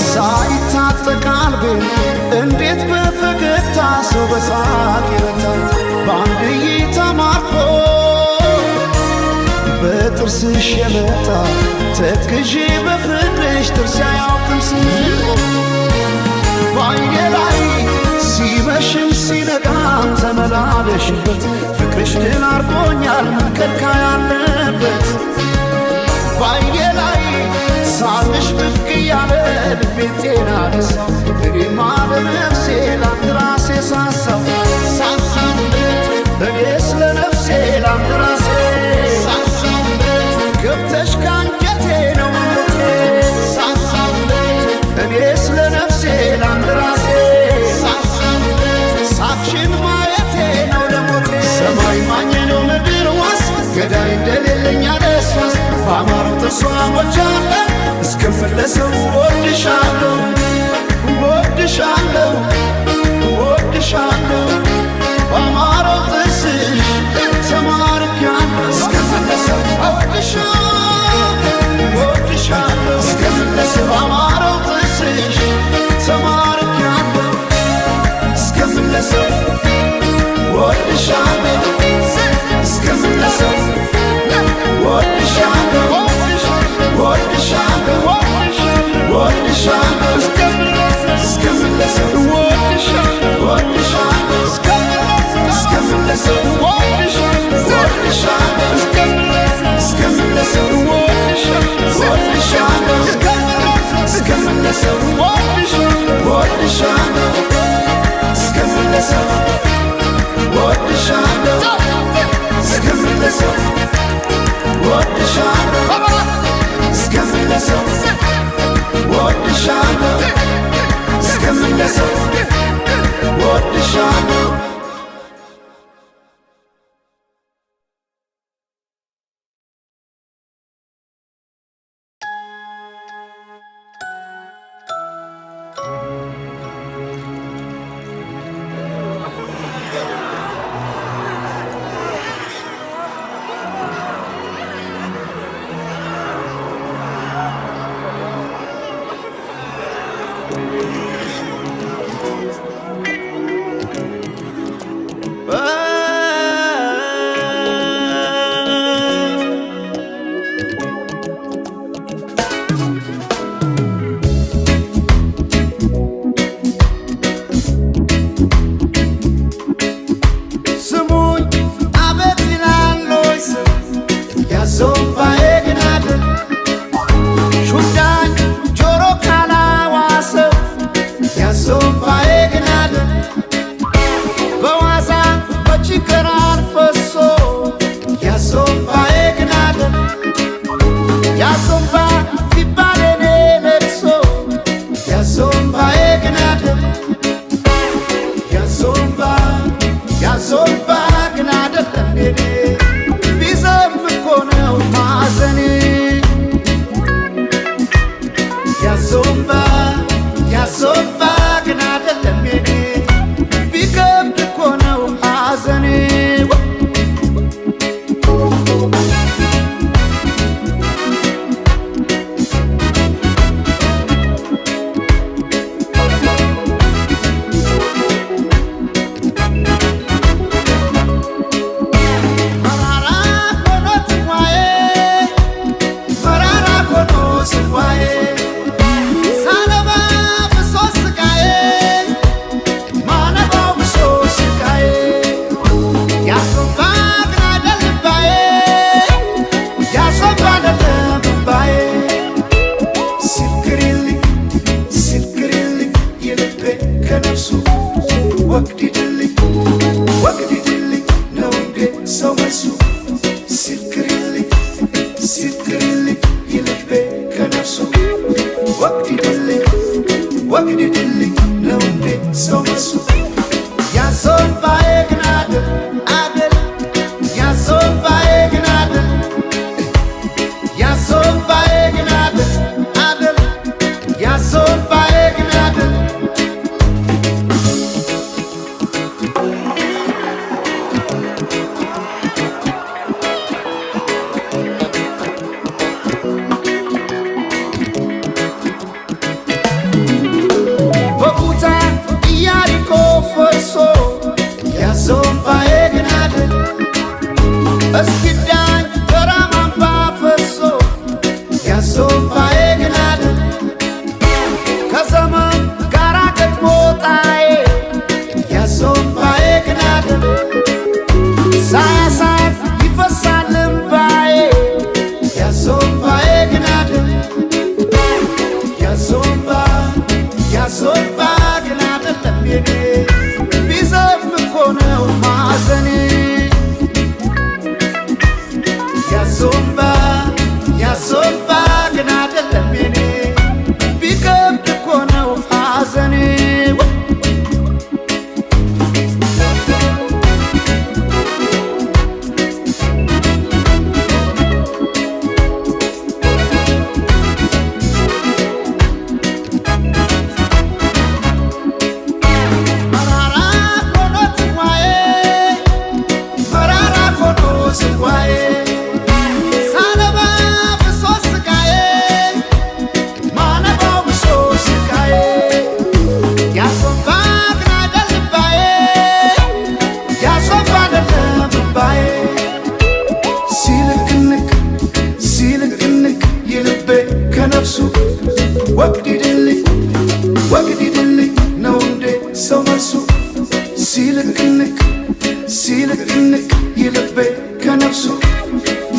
ሳይታጠቅ አልቤን እንዴት በፈገግታ ሰው በሳቅ ይረታል በአንድ እይታ ማርኮ በጥርስሽ የመጣ ተክዤ በፍቅርሽ ጥርስ አያውቅም ስቆ በአይኔ ላይ ሲመሽም ሲነጋም ተመላለሽበት ፍቅርሽ ድል አርጎኛል ምን ከልካይ አለበት በአይኔ ላይ ሳቅሽ ብቅ እያለ ልቤን ጤና ነሳው። እኔማ ለነፍሴ ላንተ ራሴ ሳሳው ሳሳው እኔ ስለ ነፍሴ ላንተ ጥርሷ ሞቻለሁ እስክመለሰው ወድሻለሁ ወድሻለሁ ወድሻለሁ በአማረው ጥርስሽ ተማርኬያለሁ እስክመለሰው ወድሻለሁ ወድሻለሁ እስክመለሰው በአማረው ጥርስሽ ተማርኬያለሁ እስክመለሰው ወድሻለሁ እስክመለሰው ወድሻለሁ ወድሻለሁ ወድሻለሁ እስክመለሰው ወድሻለሁ እስክመለሰው ወድሻለሁ እስክመለሰው ወድሻለሁ እስክመለሰው ወድሻለሁ እስክመለሰው ወድሻለሁ እስክመለሰው ወድሻለሁ እስክመለሰው ወድሻለሁ እስክመለሰው ወድሻለሁ። ስሙኝ አቤት ይላል ወይ ሰው ያዞምባዬ ግን አይደል ሹዳኝ ጆሮ ካላዋሰው ያዞምባዬ ግን አይደል በዋዛ በችግር አልፈሶ ያዞምባዬ ግን አይደል ያዞምባ ሲባል የኔ ለቅሶ ያዞምባዬ ግን አይደል ያዞምባ ያዞምባ ግን አይደለም የኔ ቢዘም እኮ ነው ማዘኔ ያዞምባ ያዞምባ ግን አይደለም የኔ ቢከብድ እኮ ነው ሐዘኔ። መራራ ኮኖ ጽዋዬ መራራ ኮኖ ጽዋዬ ሳነባ ብሶ ስቃዬ ማነባው ብሶ ስቃዬ ያሶባ ግን አይደል እምባዬ ያሶባ አይደለም እምባዬ ስክሪልኝ ስክሪልኝ የልቤ ከነፍሱ ወግዲድልኝ ወግዲድልኝ ነው እንዴ ሰው መልሱ ስክሪልኝ ስክሪልኝ የልቤ ከነፍሱ ወግዲድልኝ ወግዲድልኝ ነው እንዴ ሰው መልሱ ያዞምባዬ ግን አይደል አይደል ያዞምባዬ ግን አይደል ያዞምባዬ ግን አይደል አይደል ያዞምባዬ ግን አይደል።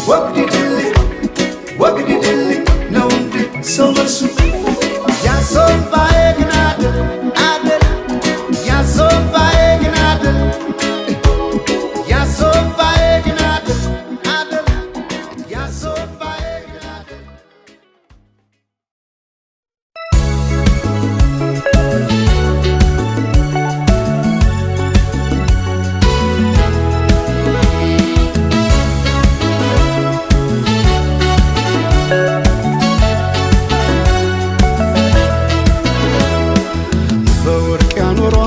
ወግዲድልኝ ወግዲድልኝ ነው እንዴ ሰው መልሱ? ያዞባዬ ግን አደል አደል፣ ያዞባዬ ግን አደል፣ ያዞባዬ ግን አደል አደል፣ ያዞባዬ ግን አደል። በወርቅ ያኖሯት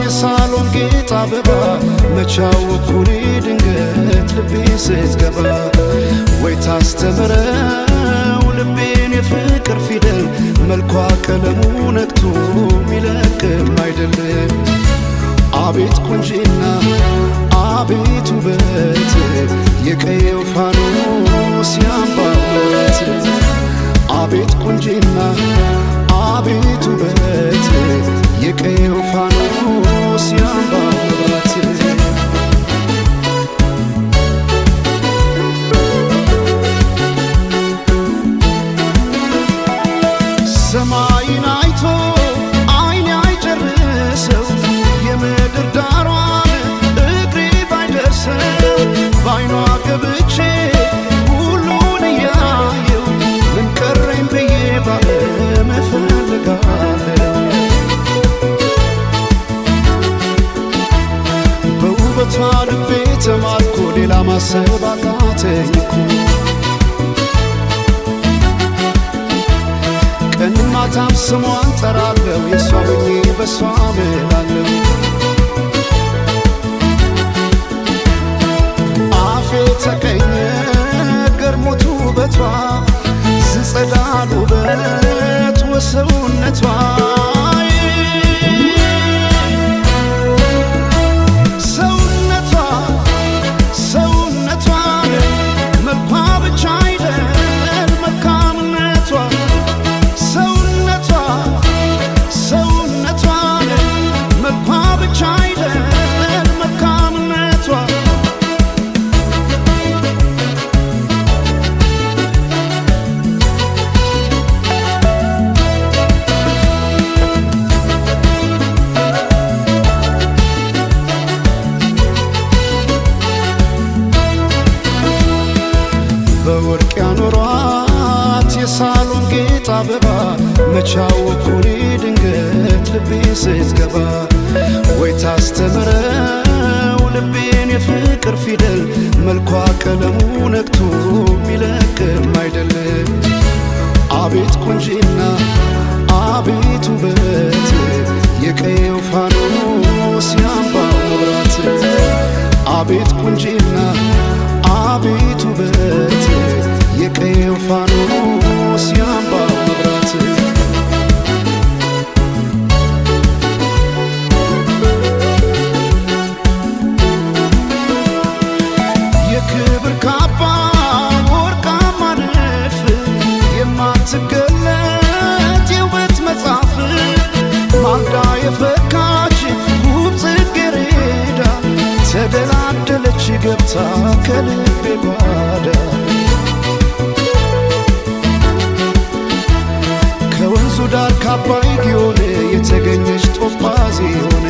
የሳሎን ጌጥ አበባ፣ መቻወኩኔ ድንገት ልቤ ስትገባ፣ ወይ ታስተምረው ልቤን የፍቅር ፊደል፣ መልኳ ቀለሙ ነክቶ ሚለቅም አይደለም። አቤት ቁንጂና አቤት ውበት፣ የቀየው ፋኖስ ያምባበት። አቤት ቁንጂና አቤት ውበት፣ የቀየው ፋኖስ ያምባበት። ሰማይን አይቶ አይን አይጨርሰው፣ የምድር ዳሯን እግሬ ባይደርሰው፣ በአይኗ ገብቼ ሁሉን እያየው ምን ቀረኝ ብዬ ባለም እፈልጋለሁ። በውበቷ ልቤ ተማርኮ ሌላ ማሰብ አቃተኝ እኮ። ቀን ማታም ስሟን ጠራለው፣ የእሷ ሆኜ በሷ ምላለሁ። አፌ ተቀኘ ገርሞት ውበቷ፣ ዝጸዳል ውበት ወሰውነቷ፣ ሰውነቷ ሰውነቷ መልኳ ብቻ አይደል መልካምነቷ፣ ሰውነቷ ሰውነቷ መልኳ ብቻ አይደል መልካምነቷ። በወርቅ ያኖሯት የሳሎን ጌጥ አበባ፣ መቻወኩኔ ድንገት ልቤ ስትገባ፣ ወይ ታስተምረው ልቤን የፍቅር ፊደል፣ መልኳ ቀለሙ ነክቶ ሚለቅም አይደለም። አቤት ቁንጂና አቤት ውበት፣ የቀየው ፋኖስ ያምባው መብራት። አቤት ቁንጂና አቤት ውበት፣ የቀየው ፋኖስ ያምባው መብራት። የክብር ካባ ወርቃማ ንድፍ፣ የማትገለጥ የውበት መጽሐፍ፣ ማልዳ የፈካች ውብ ጽጌረዳ፣ ተደላደለች ገብታ ከልቤ ጓዳ። ከወንዙ ዳር ካባይ ጊዮን የተገኘች ቶጳዚዮን፣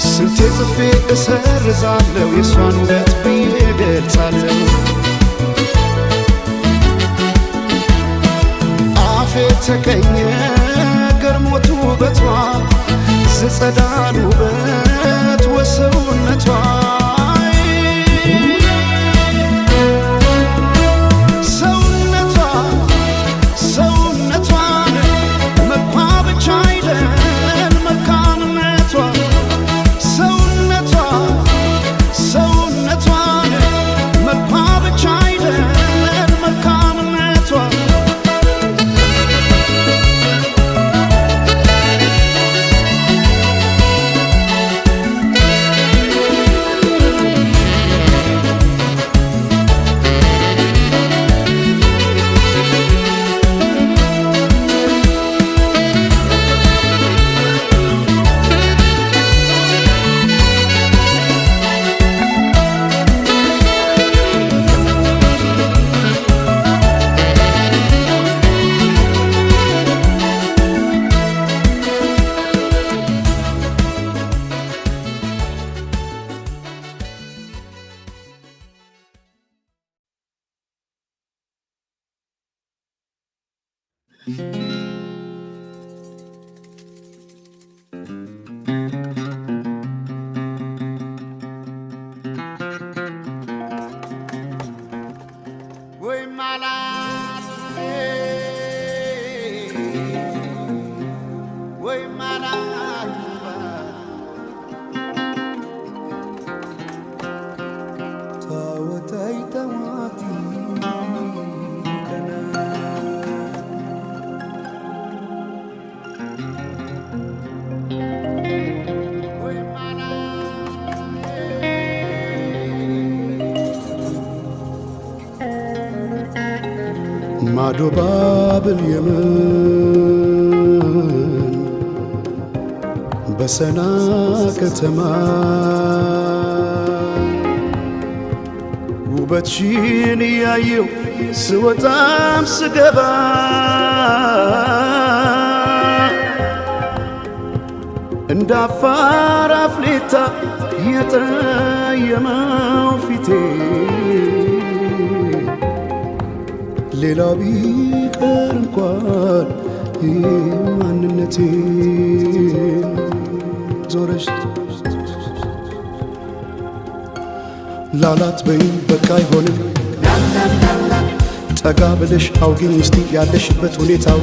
ስንቴ ጽፌ እሰርዛለሁ የእሷን ውበት ብዬ ገልጻለሁ። አፌ ተቀኘ ገርሞት ውበቷ፣ ዝጸዳል ውበት ወሰውነቷ፣ ሰውነቷ ሰውነቷ መልኳ ብቻ አይደል መልካምነቷ፣ ሰውነቷ ሰውነቷ መልኳ ብቻ አይደል መልካምነቷ። ወይ ማላት ወይ ማላት ታወታይ ተዋቲ ከና ወይ ማላት ማዶ ባብል የመን በሰና ከተማ ውበትሽን እያየው ስወጣም ስገባ እንደ አፋር አፍሌታ የጠየመው ፊቴ ሌላው ቢቀር እንኳን ይህ ማንነቴ ዞረሽ ላላት በይም በቃ አይሆንም ጠጋ ብለሽ አውጊኝ እስቲ ያለሽበት ሁኔታው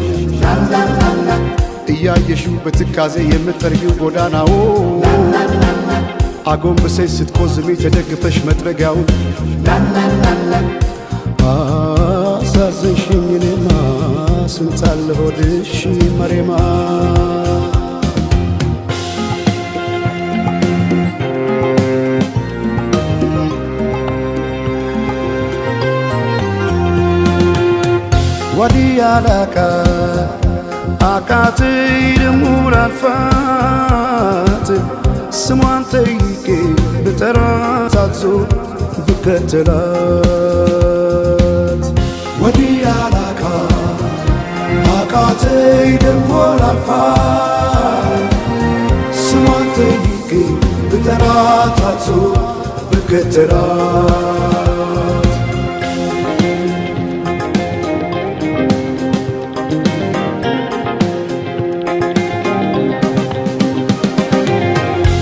እያየሽው በትካዜ የምትጠርጊው ጎዳናው አጎንብሰሽ ስትቆዝሚ ተደግፈሽ መጥረጊያውን አሳዘንሽኝ እኔማ ስንታለ ሆድሽ መሬማ ወዲያ ላካ አቃተኝ ደሞ ላልፋት ስሟን ጠይቄ ብጠራት አትዞር ብከተላት ወዲያ ላካ አቃተኝ ደሞ ላልፋት ስሟን ጠይቄ ብጠራት አትዞር ብከተላት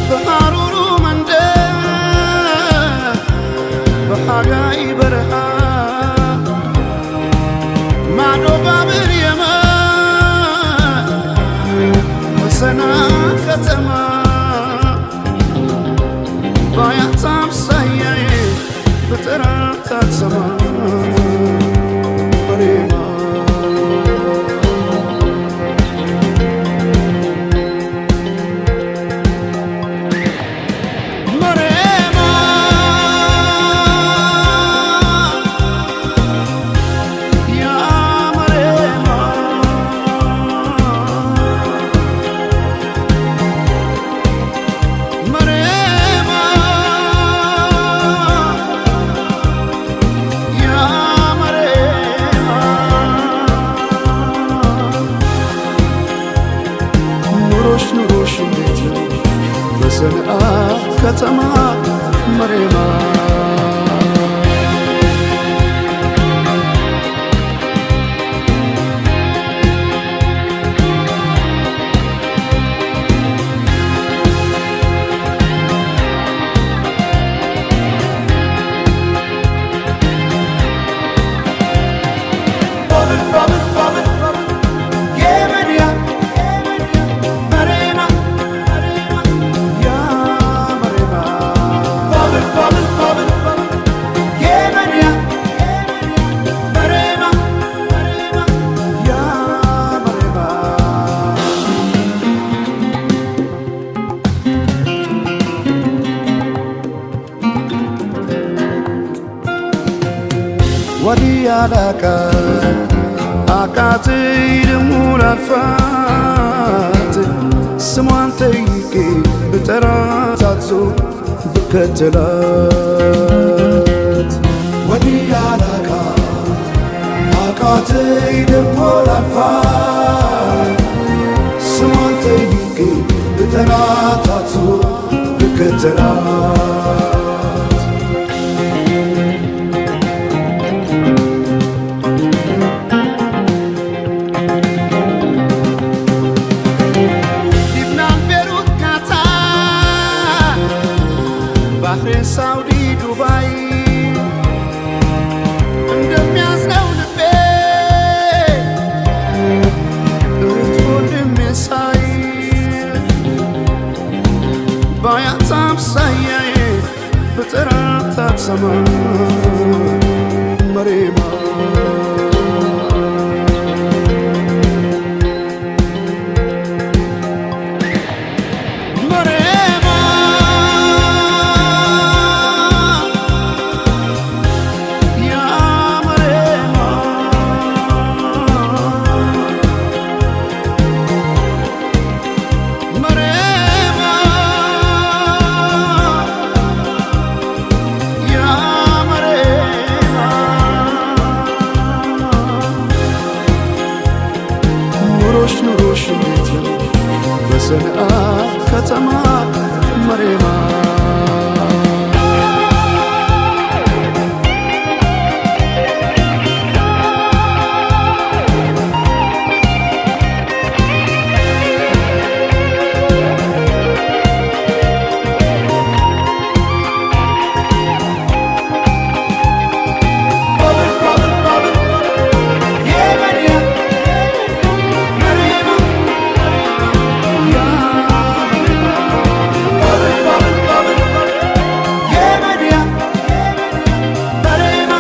በሐሩሩ መንደር በሐጋይ በረሃ ማዶ ባብር የመን ወሰና ከተማ ባያት አምሳያዬ ብጠራት አትሰማ መሬማ መሬማ ያ መሬማ መሬማ ያ መሬማ ኑሮሽ ኑሮሽ እንዴት ነው በሰንዓ ከተማ መሬማ ባብል ባብል ባብል የመንያ መሬማ ያ መሬማ ባብል ባብል ባብል የመንያ መሬማ ያ መሬማ ወዲያ ላካ አቃተኝ ደሞ ላልፋት ስሟን ጠይቄ ብጠራት አትዞር ብከተላት ወዲያ ላካ አቃተኝ ደሞ ላልፋት ስሟን ጠይቄ ብጠራት አትዞር ብከተላት ባህሬን፣ ሳውዲ፣ ዱባይ እንደሚያዝነው ልቤ እህት ወንድሜን ሳይ ባያት አምሳያዬ ብጠራት አትሰማ መሬማ። መሬማ ያ መሬማ መሬማ ያ መሬማ ኑሮሽ ኑሮሽ እንዴት ነው በሰንዓ ከተማ መሬማ? Bubble, bubble, bubble, Yemenia, Marema. Bubble, bubble, bubble, Yemenia, Marema.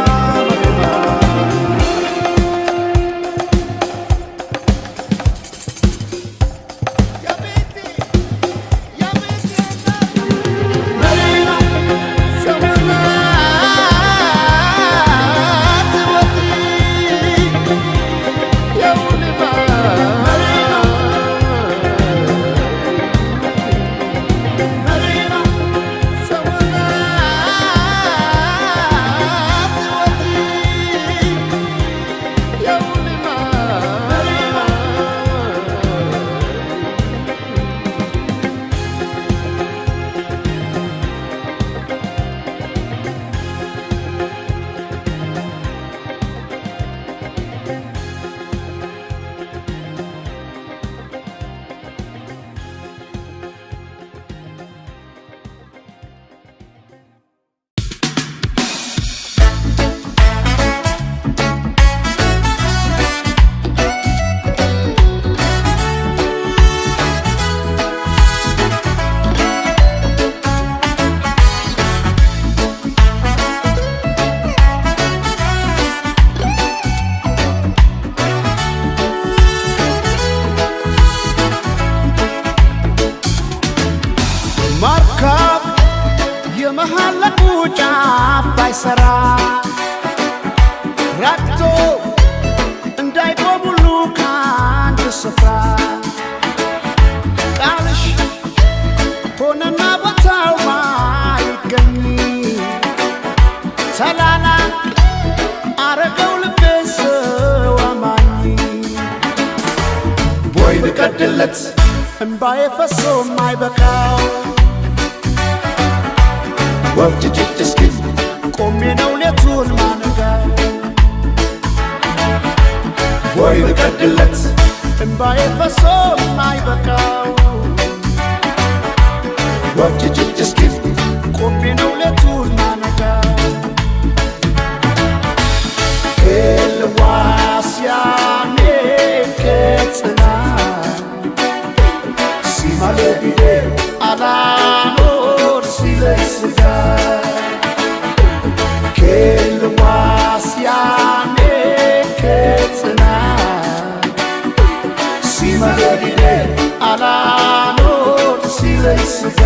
Marema. መርከብ የመሐለቁ ጫፍ ባይሰራ ረግቶ እንዳይቆም ሁሉ ከአንድ ስፍራ ቃልሽ ሆነና ቦታው ማይገኝ ተላላ አረገው ልቤ ሰው አማኝ ቦይ ብቀድለት እምባዬ ፈሶ ማይበቃው ወፍ ጭጭ እስኪል ቆሜ ነው ሌቱን ማነጋው ቦይ ብቀድለት እምባዬ ፈሶ ማይበቃው ወፍ ጭጭ እስኪል ቆሜ ነው ሌቱን ማነጋው ክልዋስያኔ ከጽና ሲማለቢዴ አላኖር ሲለይ ስጋ ክልዋስያኔ ከጽና ሲማለቢዴ አላኖር ሲለይ ስጋ።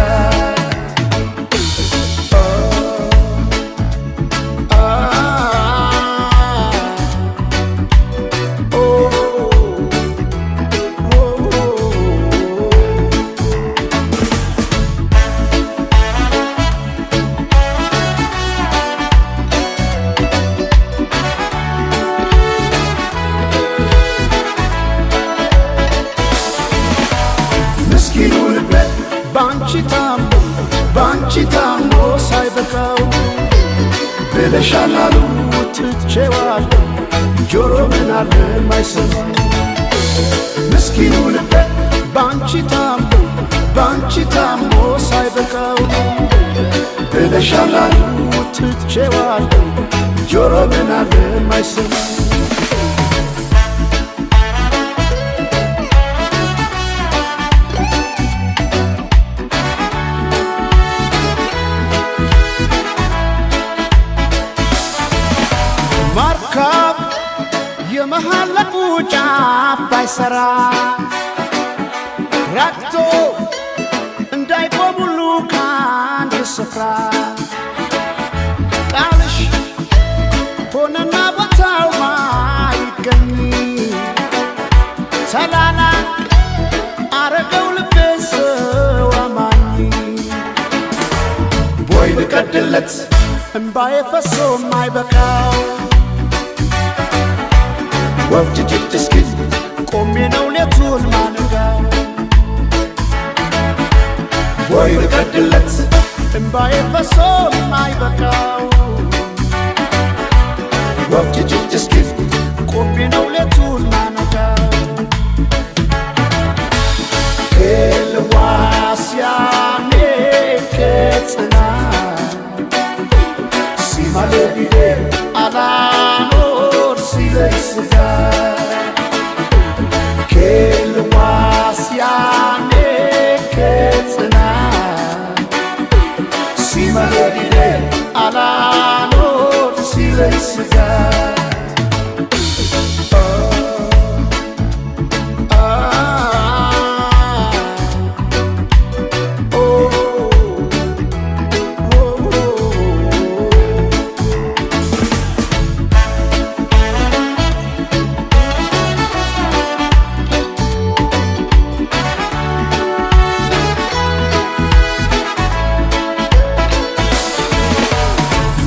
ምስኪኑ ልቤ ባንቺ ታሞ ባንቺ ታሞ ሳይበቃው ብለሻል አሉ ትቼዋለሁ ጆሮ ምን አለ ማይሰማ ምስኪኑ ልቤ ባንቺ ታሞ ባንቺ ታሞ ሳይበቃው ብለሻል አሉ ትቼዋለሁ ጆሮ ምናለ ማይሰማ። መርከብ የመሐለቁ ጫፍ ባይሰራ ረግቶ እንዳይቆም ሁሉ ከአንድ ስፍራ ቃልሽ ሆነና ቦታው ማይገኝ ተላላ አረገው ልቤ ሰው አማኝ። ቦይ ብቀድለት እምባዬ ፈሶ ማይበቃው ወፍ ጭጭጭ እስኪል ቆሜ ነው ሌቱን ማነጋው። ቦይ ብቀድለት እምባዬ ፈሶ ማይበቃው ወፍ ጭጭጭ እስኪል ቆሜ ነው ሌቱን ማነጋው። ክልዋስያኔ ከጽና ሲማለቢዴ አላኖር ሲለኝ ስጋ ክልዋስያኔ ከጽና ሲማለቢዴ አላኖር ሲለኝ ስጋ።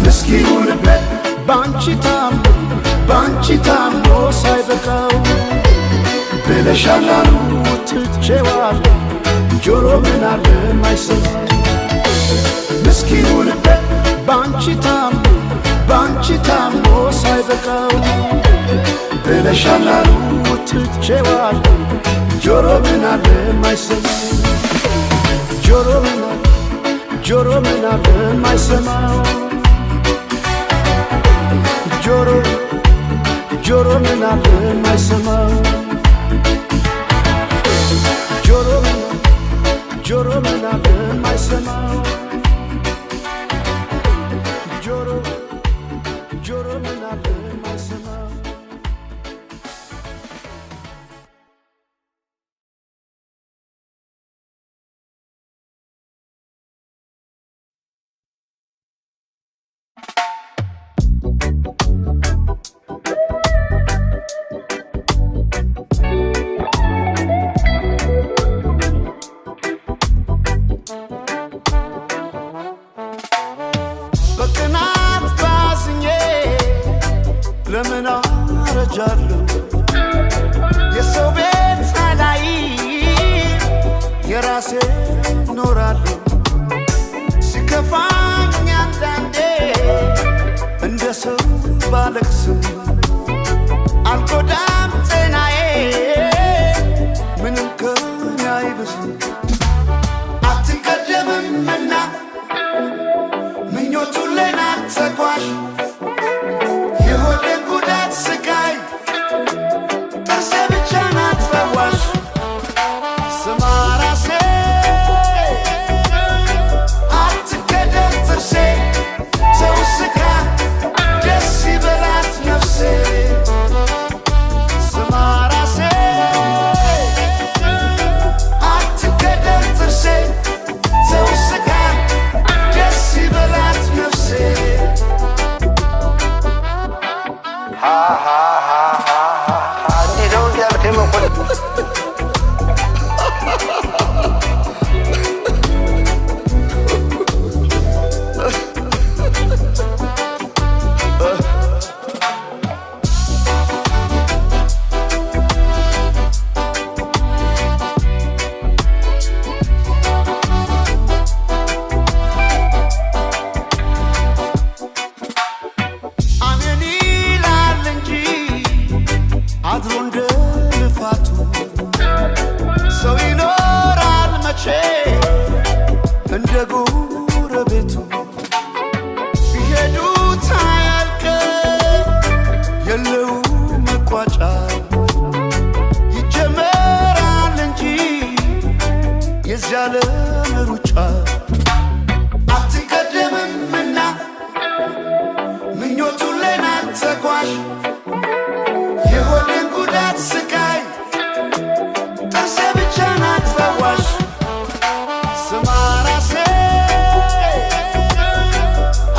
ምስኪኑ ልቤ ባንቺ ታምኖ ባንቺ ታምኖ ሳይበቃው ብለሻል አሉ ትቼዋለሁ ጆሮ ምናለ ማይሰማ። ምስኪኑ ልቤ ባንቺ ታምኖ ባንቺ ታምኖ ሳይበቃው ብለሻል አሉ ትቼዋለሁ ጆሮ ምናለ ማይሰማ። ጆሮ ምናለ ጆሮ ምናለ ማይሰማው ጆሮ ጆሮ ምናለ ማይሰማው ጆሮ ጆሮ ምናለ ማይሰማው ጆሮ ጆሮ ምናለ ማይሰማው። በቅናት ባዝኜ ለምን አረጃለሁ? የሰው ቤት አላይ የራሴ ኖራለሁ። ሲከፋኝ አንዳንዴ እንደ ሰው ባለቅስም አልጎዳም ጤናዬ ምንም ከኔ አይብስም። አትቀደምምና ምኞቱን ለናት ተጓዥ የሆድን ጉዳት ስቃይ ጥርሴ ብቻ ናት ፈዋሽ። ስማ ራሴ አትገደም ጥርሴ ተው ስካ ደስ ይበላት ነፍሴ። እንደ ጎረቤቱ ቢሄዱት አያልቅም የለው መቋጫ። ይጀመራል እንጂ የዚያ ዓለም ሩጫ አትቀደምምና ምኞቱን ሌናት ተጓዥ የሆድን ጉዳት ስቃይ ጥርሴ ብቻ ናት ፈዋሽ። ስማ ራሴ፣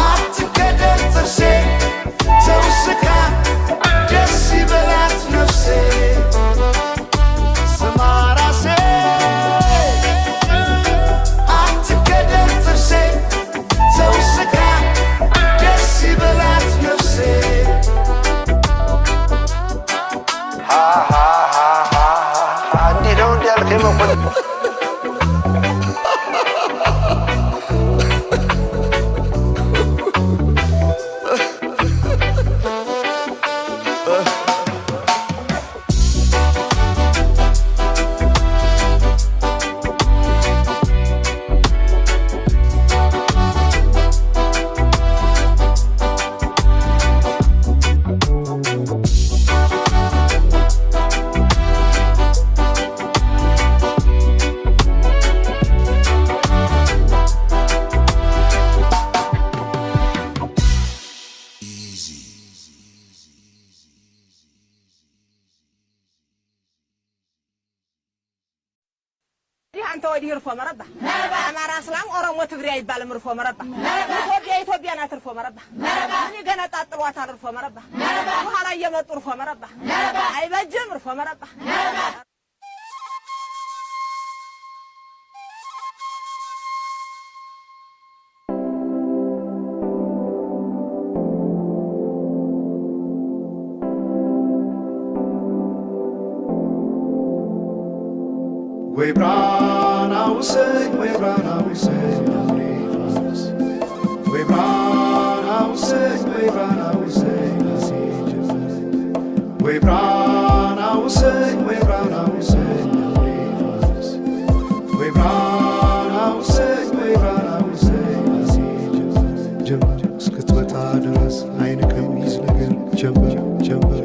አትገደል ጥርሴ፣ ተውስካ ደስ ይበላት ነፍሴ። ስማ ራሴ፣ አትገደል ጥርሴ፣ ተውስካ ደስ ይበላት ነፍሴ። እንዲህ ነው እንዲህ ያልከኝ መኮንን? ይህ አንተ ወዲህ እርፎ መረባ፣ አማራ፣ እስላም፣ ኦሮሞ፣ ትግሬ አይባልም። እርፎ መረባ ኢትዮጵያ ኢትዮጵያ ናት። እርፎ መረባ ምን ይገነጣጥሏታል? እርፎ መረባ በኋላ እየመጡ እርፎ መረባ አይበጅም። እርፎ መረባ። ወይ ብራና ውሰኝ፣ ወይ ብራና ውሰኝ አምሬ ፋኖስ፣ ወይ ብራና ውሰኝ፣ ወይ ብራና ውሰኝ ነፍሴ ጀመር፣ ወይ ብራና ውሰኝ፣ ወይ ብራና ውሰኝ አምሬ ፋኖስ፣ ወይ ብራና ውሰኝ፣ ወይ ብራና ውሰኝ ነፍሴ ጀመር። ጀመር እስክትመጣ ድረስ አይን ከሚይዝ ነገር ጀመር ጀመር።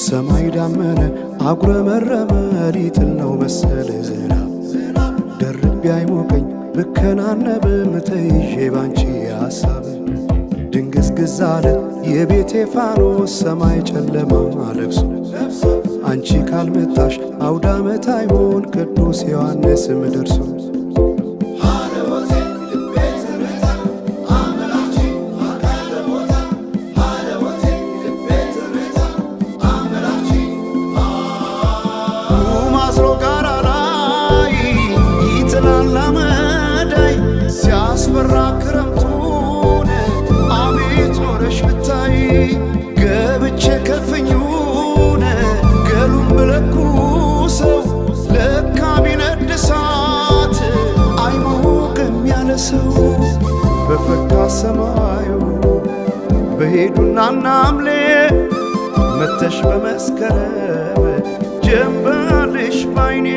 ሰማይ ዳመነ አጉረመረመ ሊጥል ነው መሰል ዝናብ፣ ደርቤ አይሞቀኝ ብከናነብም ተይዤ ባንቺ ሐሳብ። ድንግዝግዝ አለ የቤቴ ፋኖስ ሰማይ ጨለማ ለብሶ፣ አንቺ ካልመጣሽ አውዳመት አይሆን ቅዱስ ዮሐንስም ደርሶ። ማዝሮ ጋራ ላይ ይጥላል አመዳይ ሲያስፈራ ክረምቱን፣ አቤት ኖረሽ ብታይ ገብቼ ከፍኙን ገሉን ብለኩሰው ለካ ቢነድ እሳት አይሞቅም ያለ ሰው። በፈካ ሰማዩ በሄዱና ናምሌ መተሽ በመስከረም ጀንበልሽ ባይኔ፣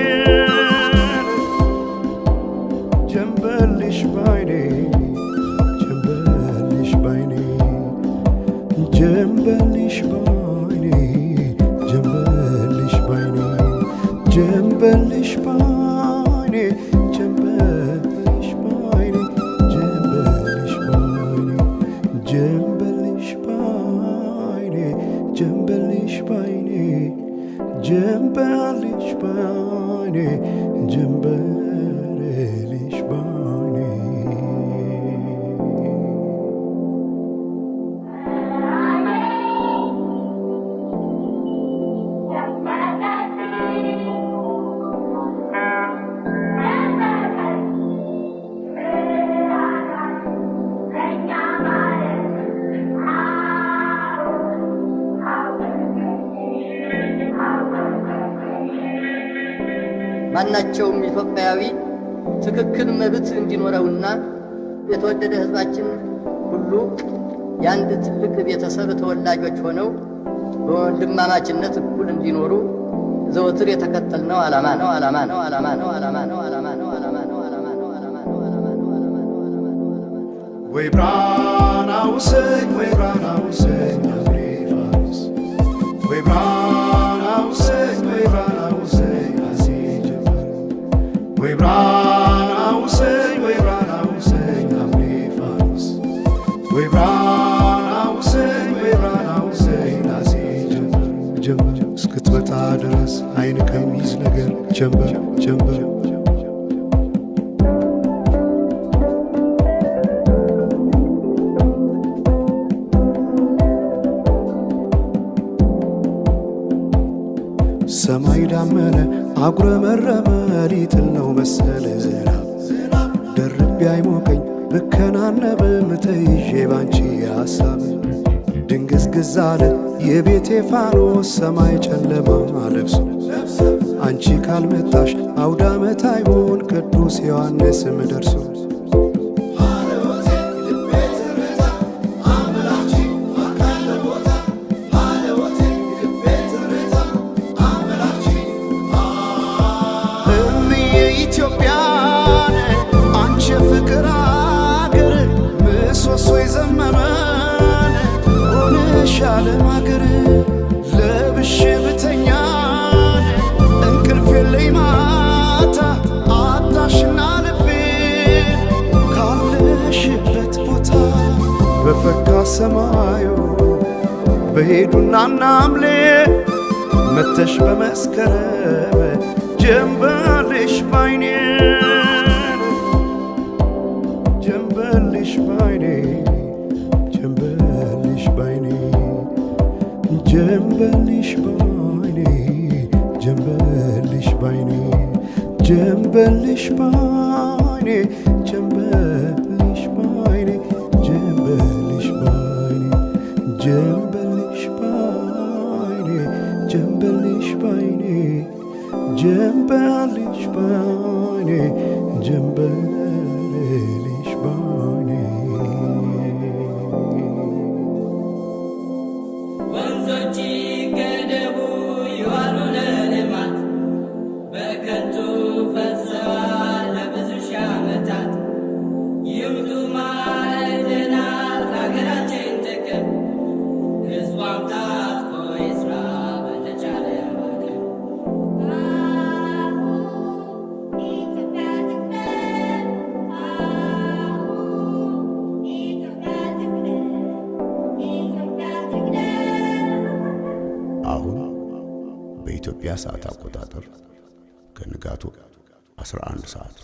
ጀንበልሽ ባይኔ፣ ጀንበልሽ ባይኔ፣ ጀንበልሽ ባይኔ፣ ጀንበልሽ ባይኔ፣ ጀንበልሽ ባይኔ፣ ጀንበልሽ ባይኔ፣ ጀንበልሽ ባይኔ፣ ጀንበልሽ ባይኔ፣ ጀንበልሽ ባይኔ፣ ጀንበልሽ ባይኔ፣ ጀንበልሽ ባይኔ። ማናቸውም ኢትዮጵያዊ ትክክል መብት እንዲኖረውና የተወደደ ሕዝባችን ሁሉ የአንድ ትልቅ ቤተሰብ ተወላጆች ሆነው በወንድማማችነት እኩል እንዲኖሩ ዘወትር የተከተልነው ዓላማ ነው ዓላማ ነው ዓላማ ነው ዓላማ ነው ዓላማ ነው ዓላማ ነው ዓላማ ነው ዓላማ ነው ዓላማ ነው ዓላማ ነው ዓላማ ነው። ወይ ብራና ውሰኝ ወይ ብራና ውሰኝ አምሬ ፋኖስ ወይ ብራና ውሰኝ ወይ ብራና ውሰኝ አሴ ጀመር ወይ ብራና ውሰኝ ወይ ብራና ውሰኝ አምሬ ፋኖስ ወይ ብራና ውሰኝ ወይ ብራና ውሰኝ አሴ ጀመር ጀመር እስክትመጣ ድረስ አይን ከሚይዝ ነገር ጀንበር ጀንበር ሰማይ ዳመነ አጉረመረመ ሊጥል ነው መሰለ ዝናብ ደርቤ አይሞቀኝ ብከናነብም ተይዤ ባንቺ ሐሳብ ድንግዝግዝ አለ የቤቴ ፋኖስ ሰማይ ጨለማ ለብሶ አንቺ ካልመጣሽ አውደ ዓመት አይሆን ቅዱስ ዮሐንስም ደርሶ እምዬ ኢትዮጵያን አንቺ የፍቅር አገር ምሰሶ የዘመመን ሆነሽ ዓለም አገር ለብሼ ብተኛን እንቅልፍ የለኝ ማታ አጣሽና ልቤን ካለሽበት ቦታ በፈካ ሰማዩ በሄዱና ናምሌ መተሽ በመስከረም ጀንበልሽ ባይኔ ጀንበልሽ ባይኔ ጀንበልሽ ባይኔ ጀንበልሽ ባይኔ ጀንበልሽ ባይኔ ጀንበልሽ ባይኔ ጀንበልሽ ባይኔ ጀንበልሽ ባይኔ ጀንበልሽ ባይኔ ጀንበልሽ ባይኔ ጀንበልሽ ባይኔ ጀንበልሽ ባይኔ። ወንዞች ይገደቡ ይዋሉ ለልማት፣ በከንቱ ፈሰዋል ለብዙ ሺህ ዓመታት። ይውጡ ማዕድናት ለሀገራችን ጥቅም፣ ሕዝቧም ታጥቆ ይስራ በተቻለ አቅም። አሁን በኢትዮጵያ ሰዓት አቆጣጠር ከንጋቱ 11 ሰዓት።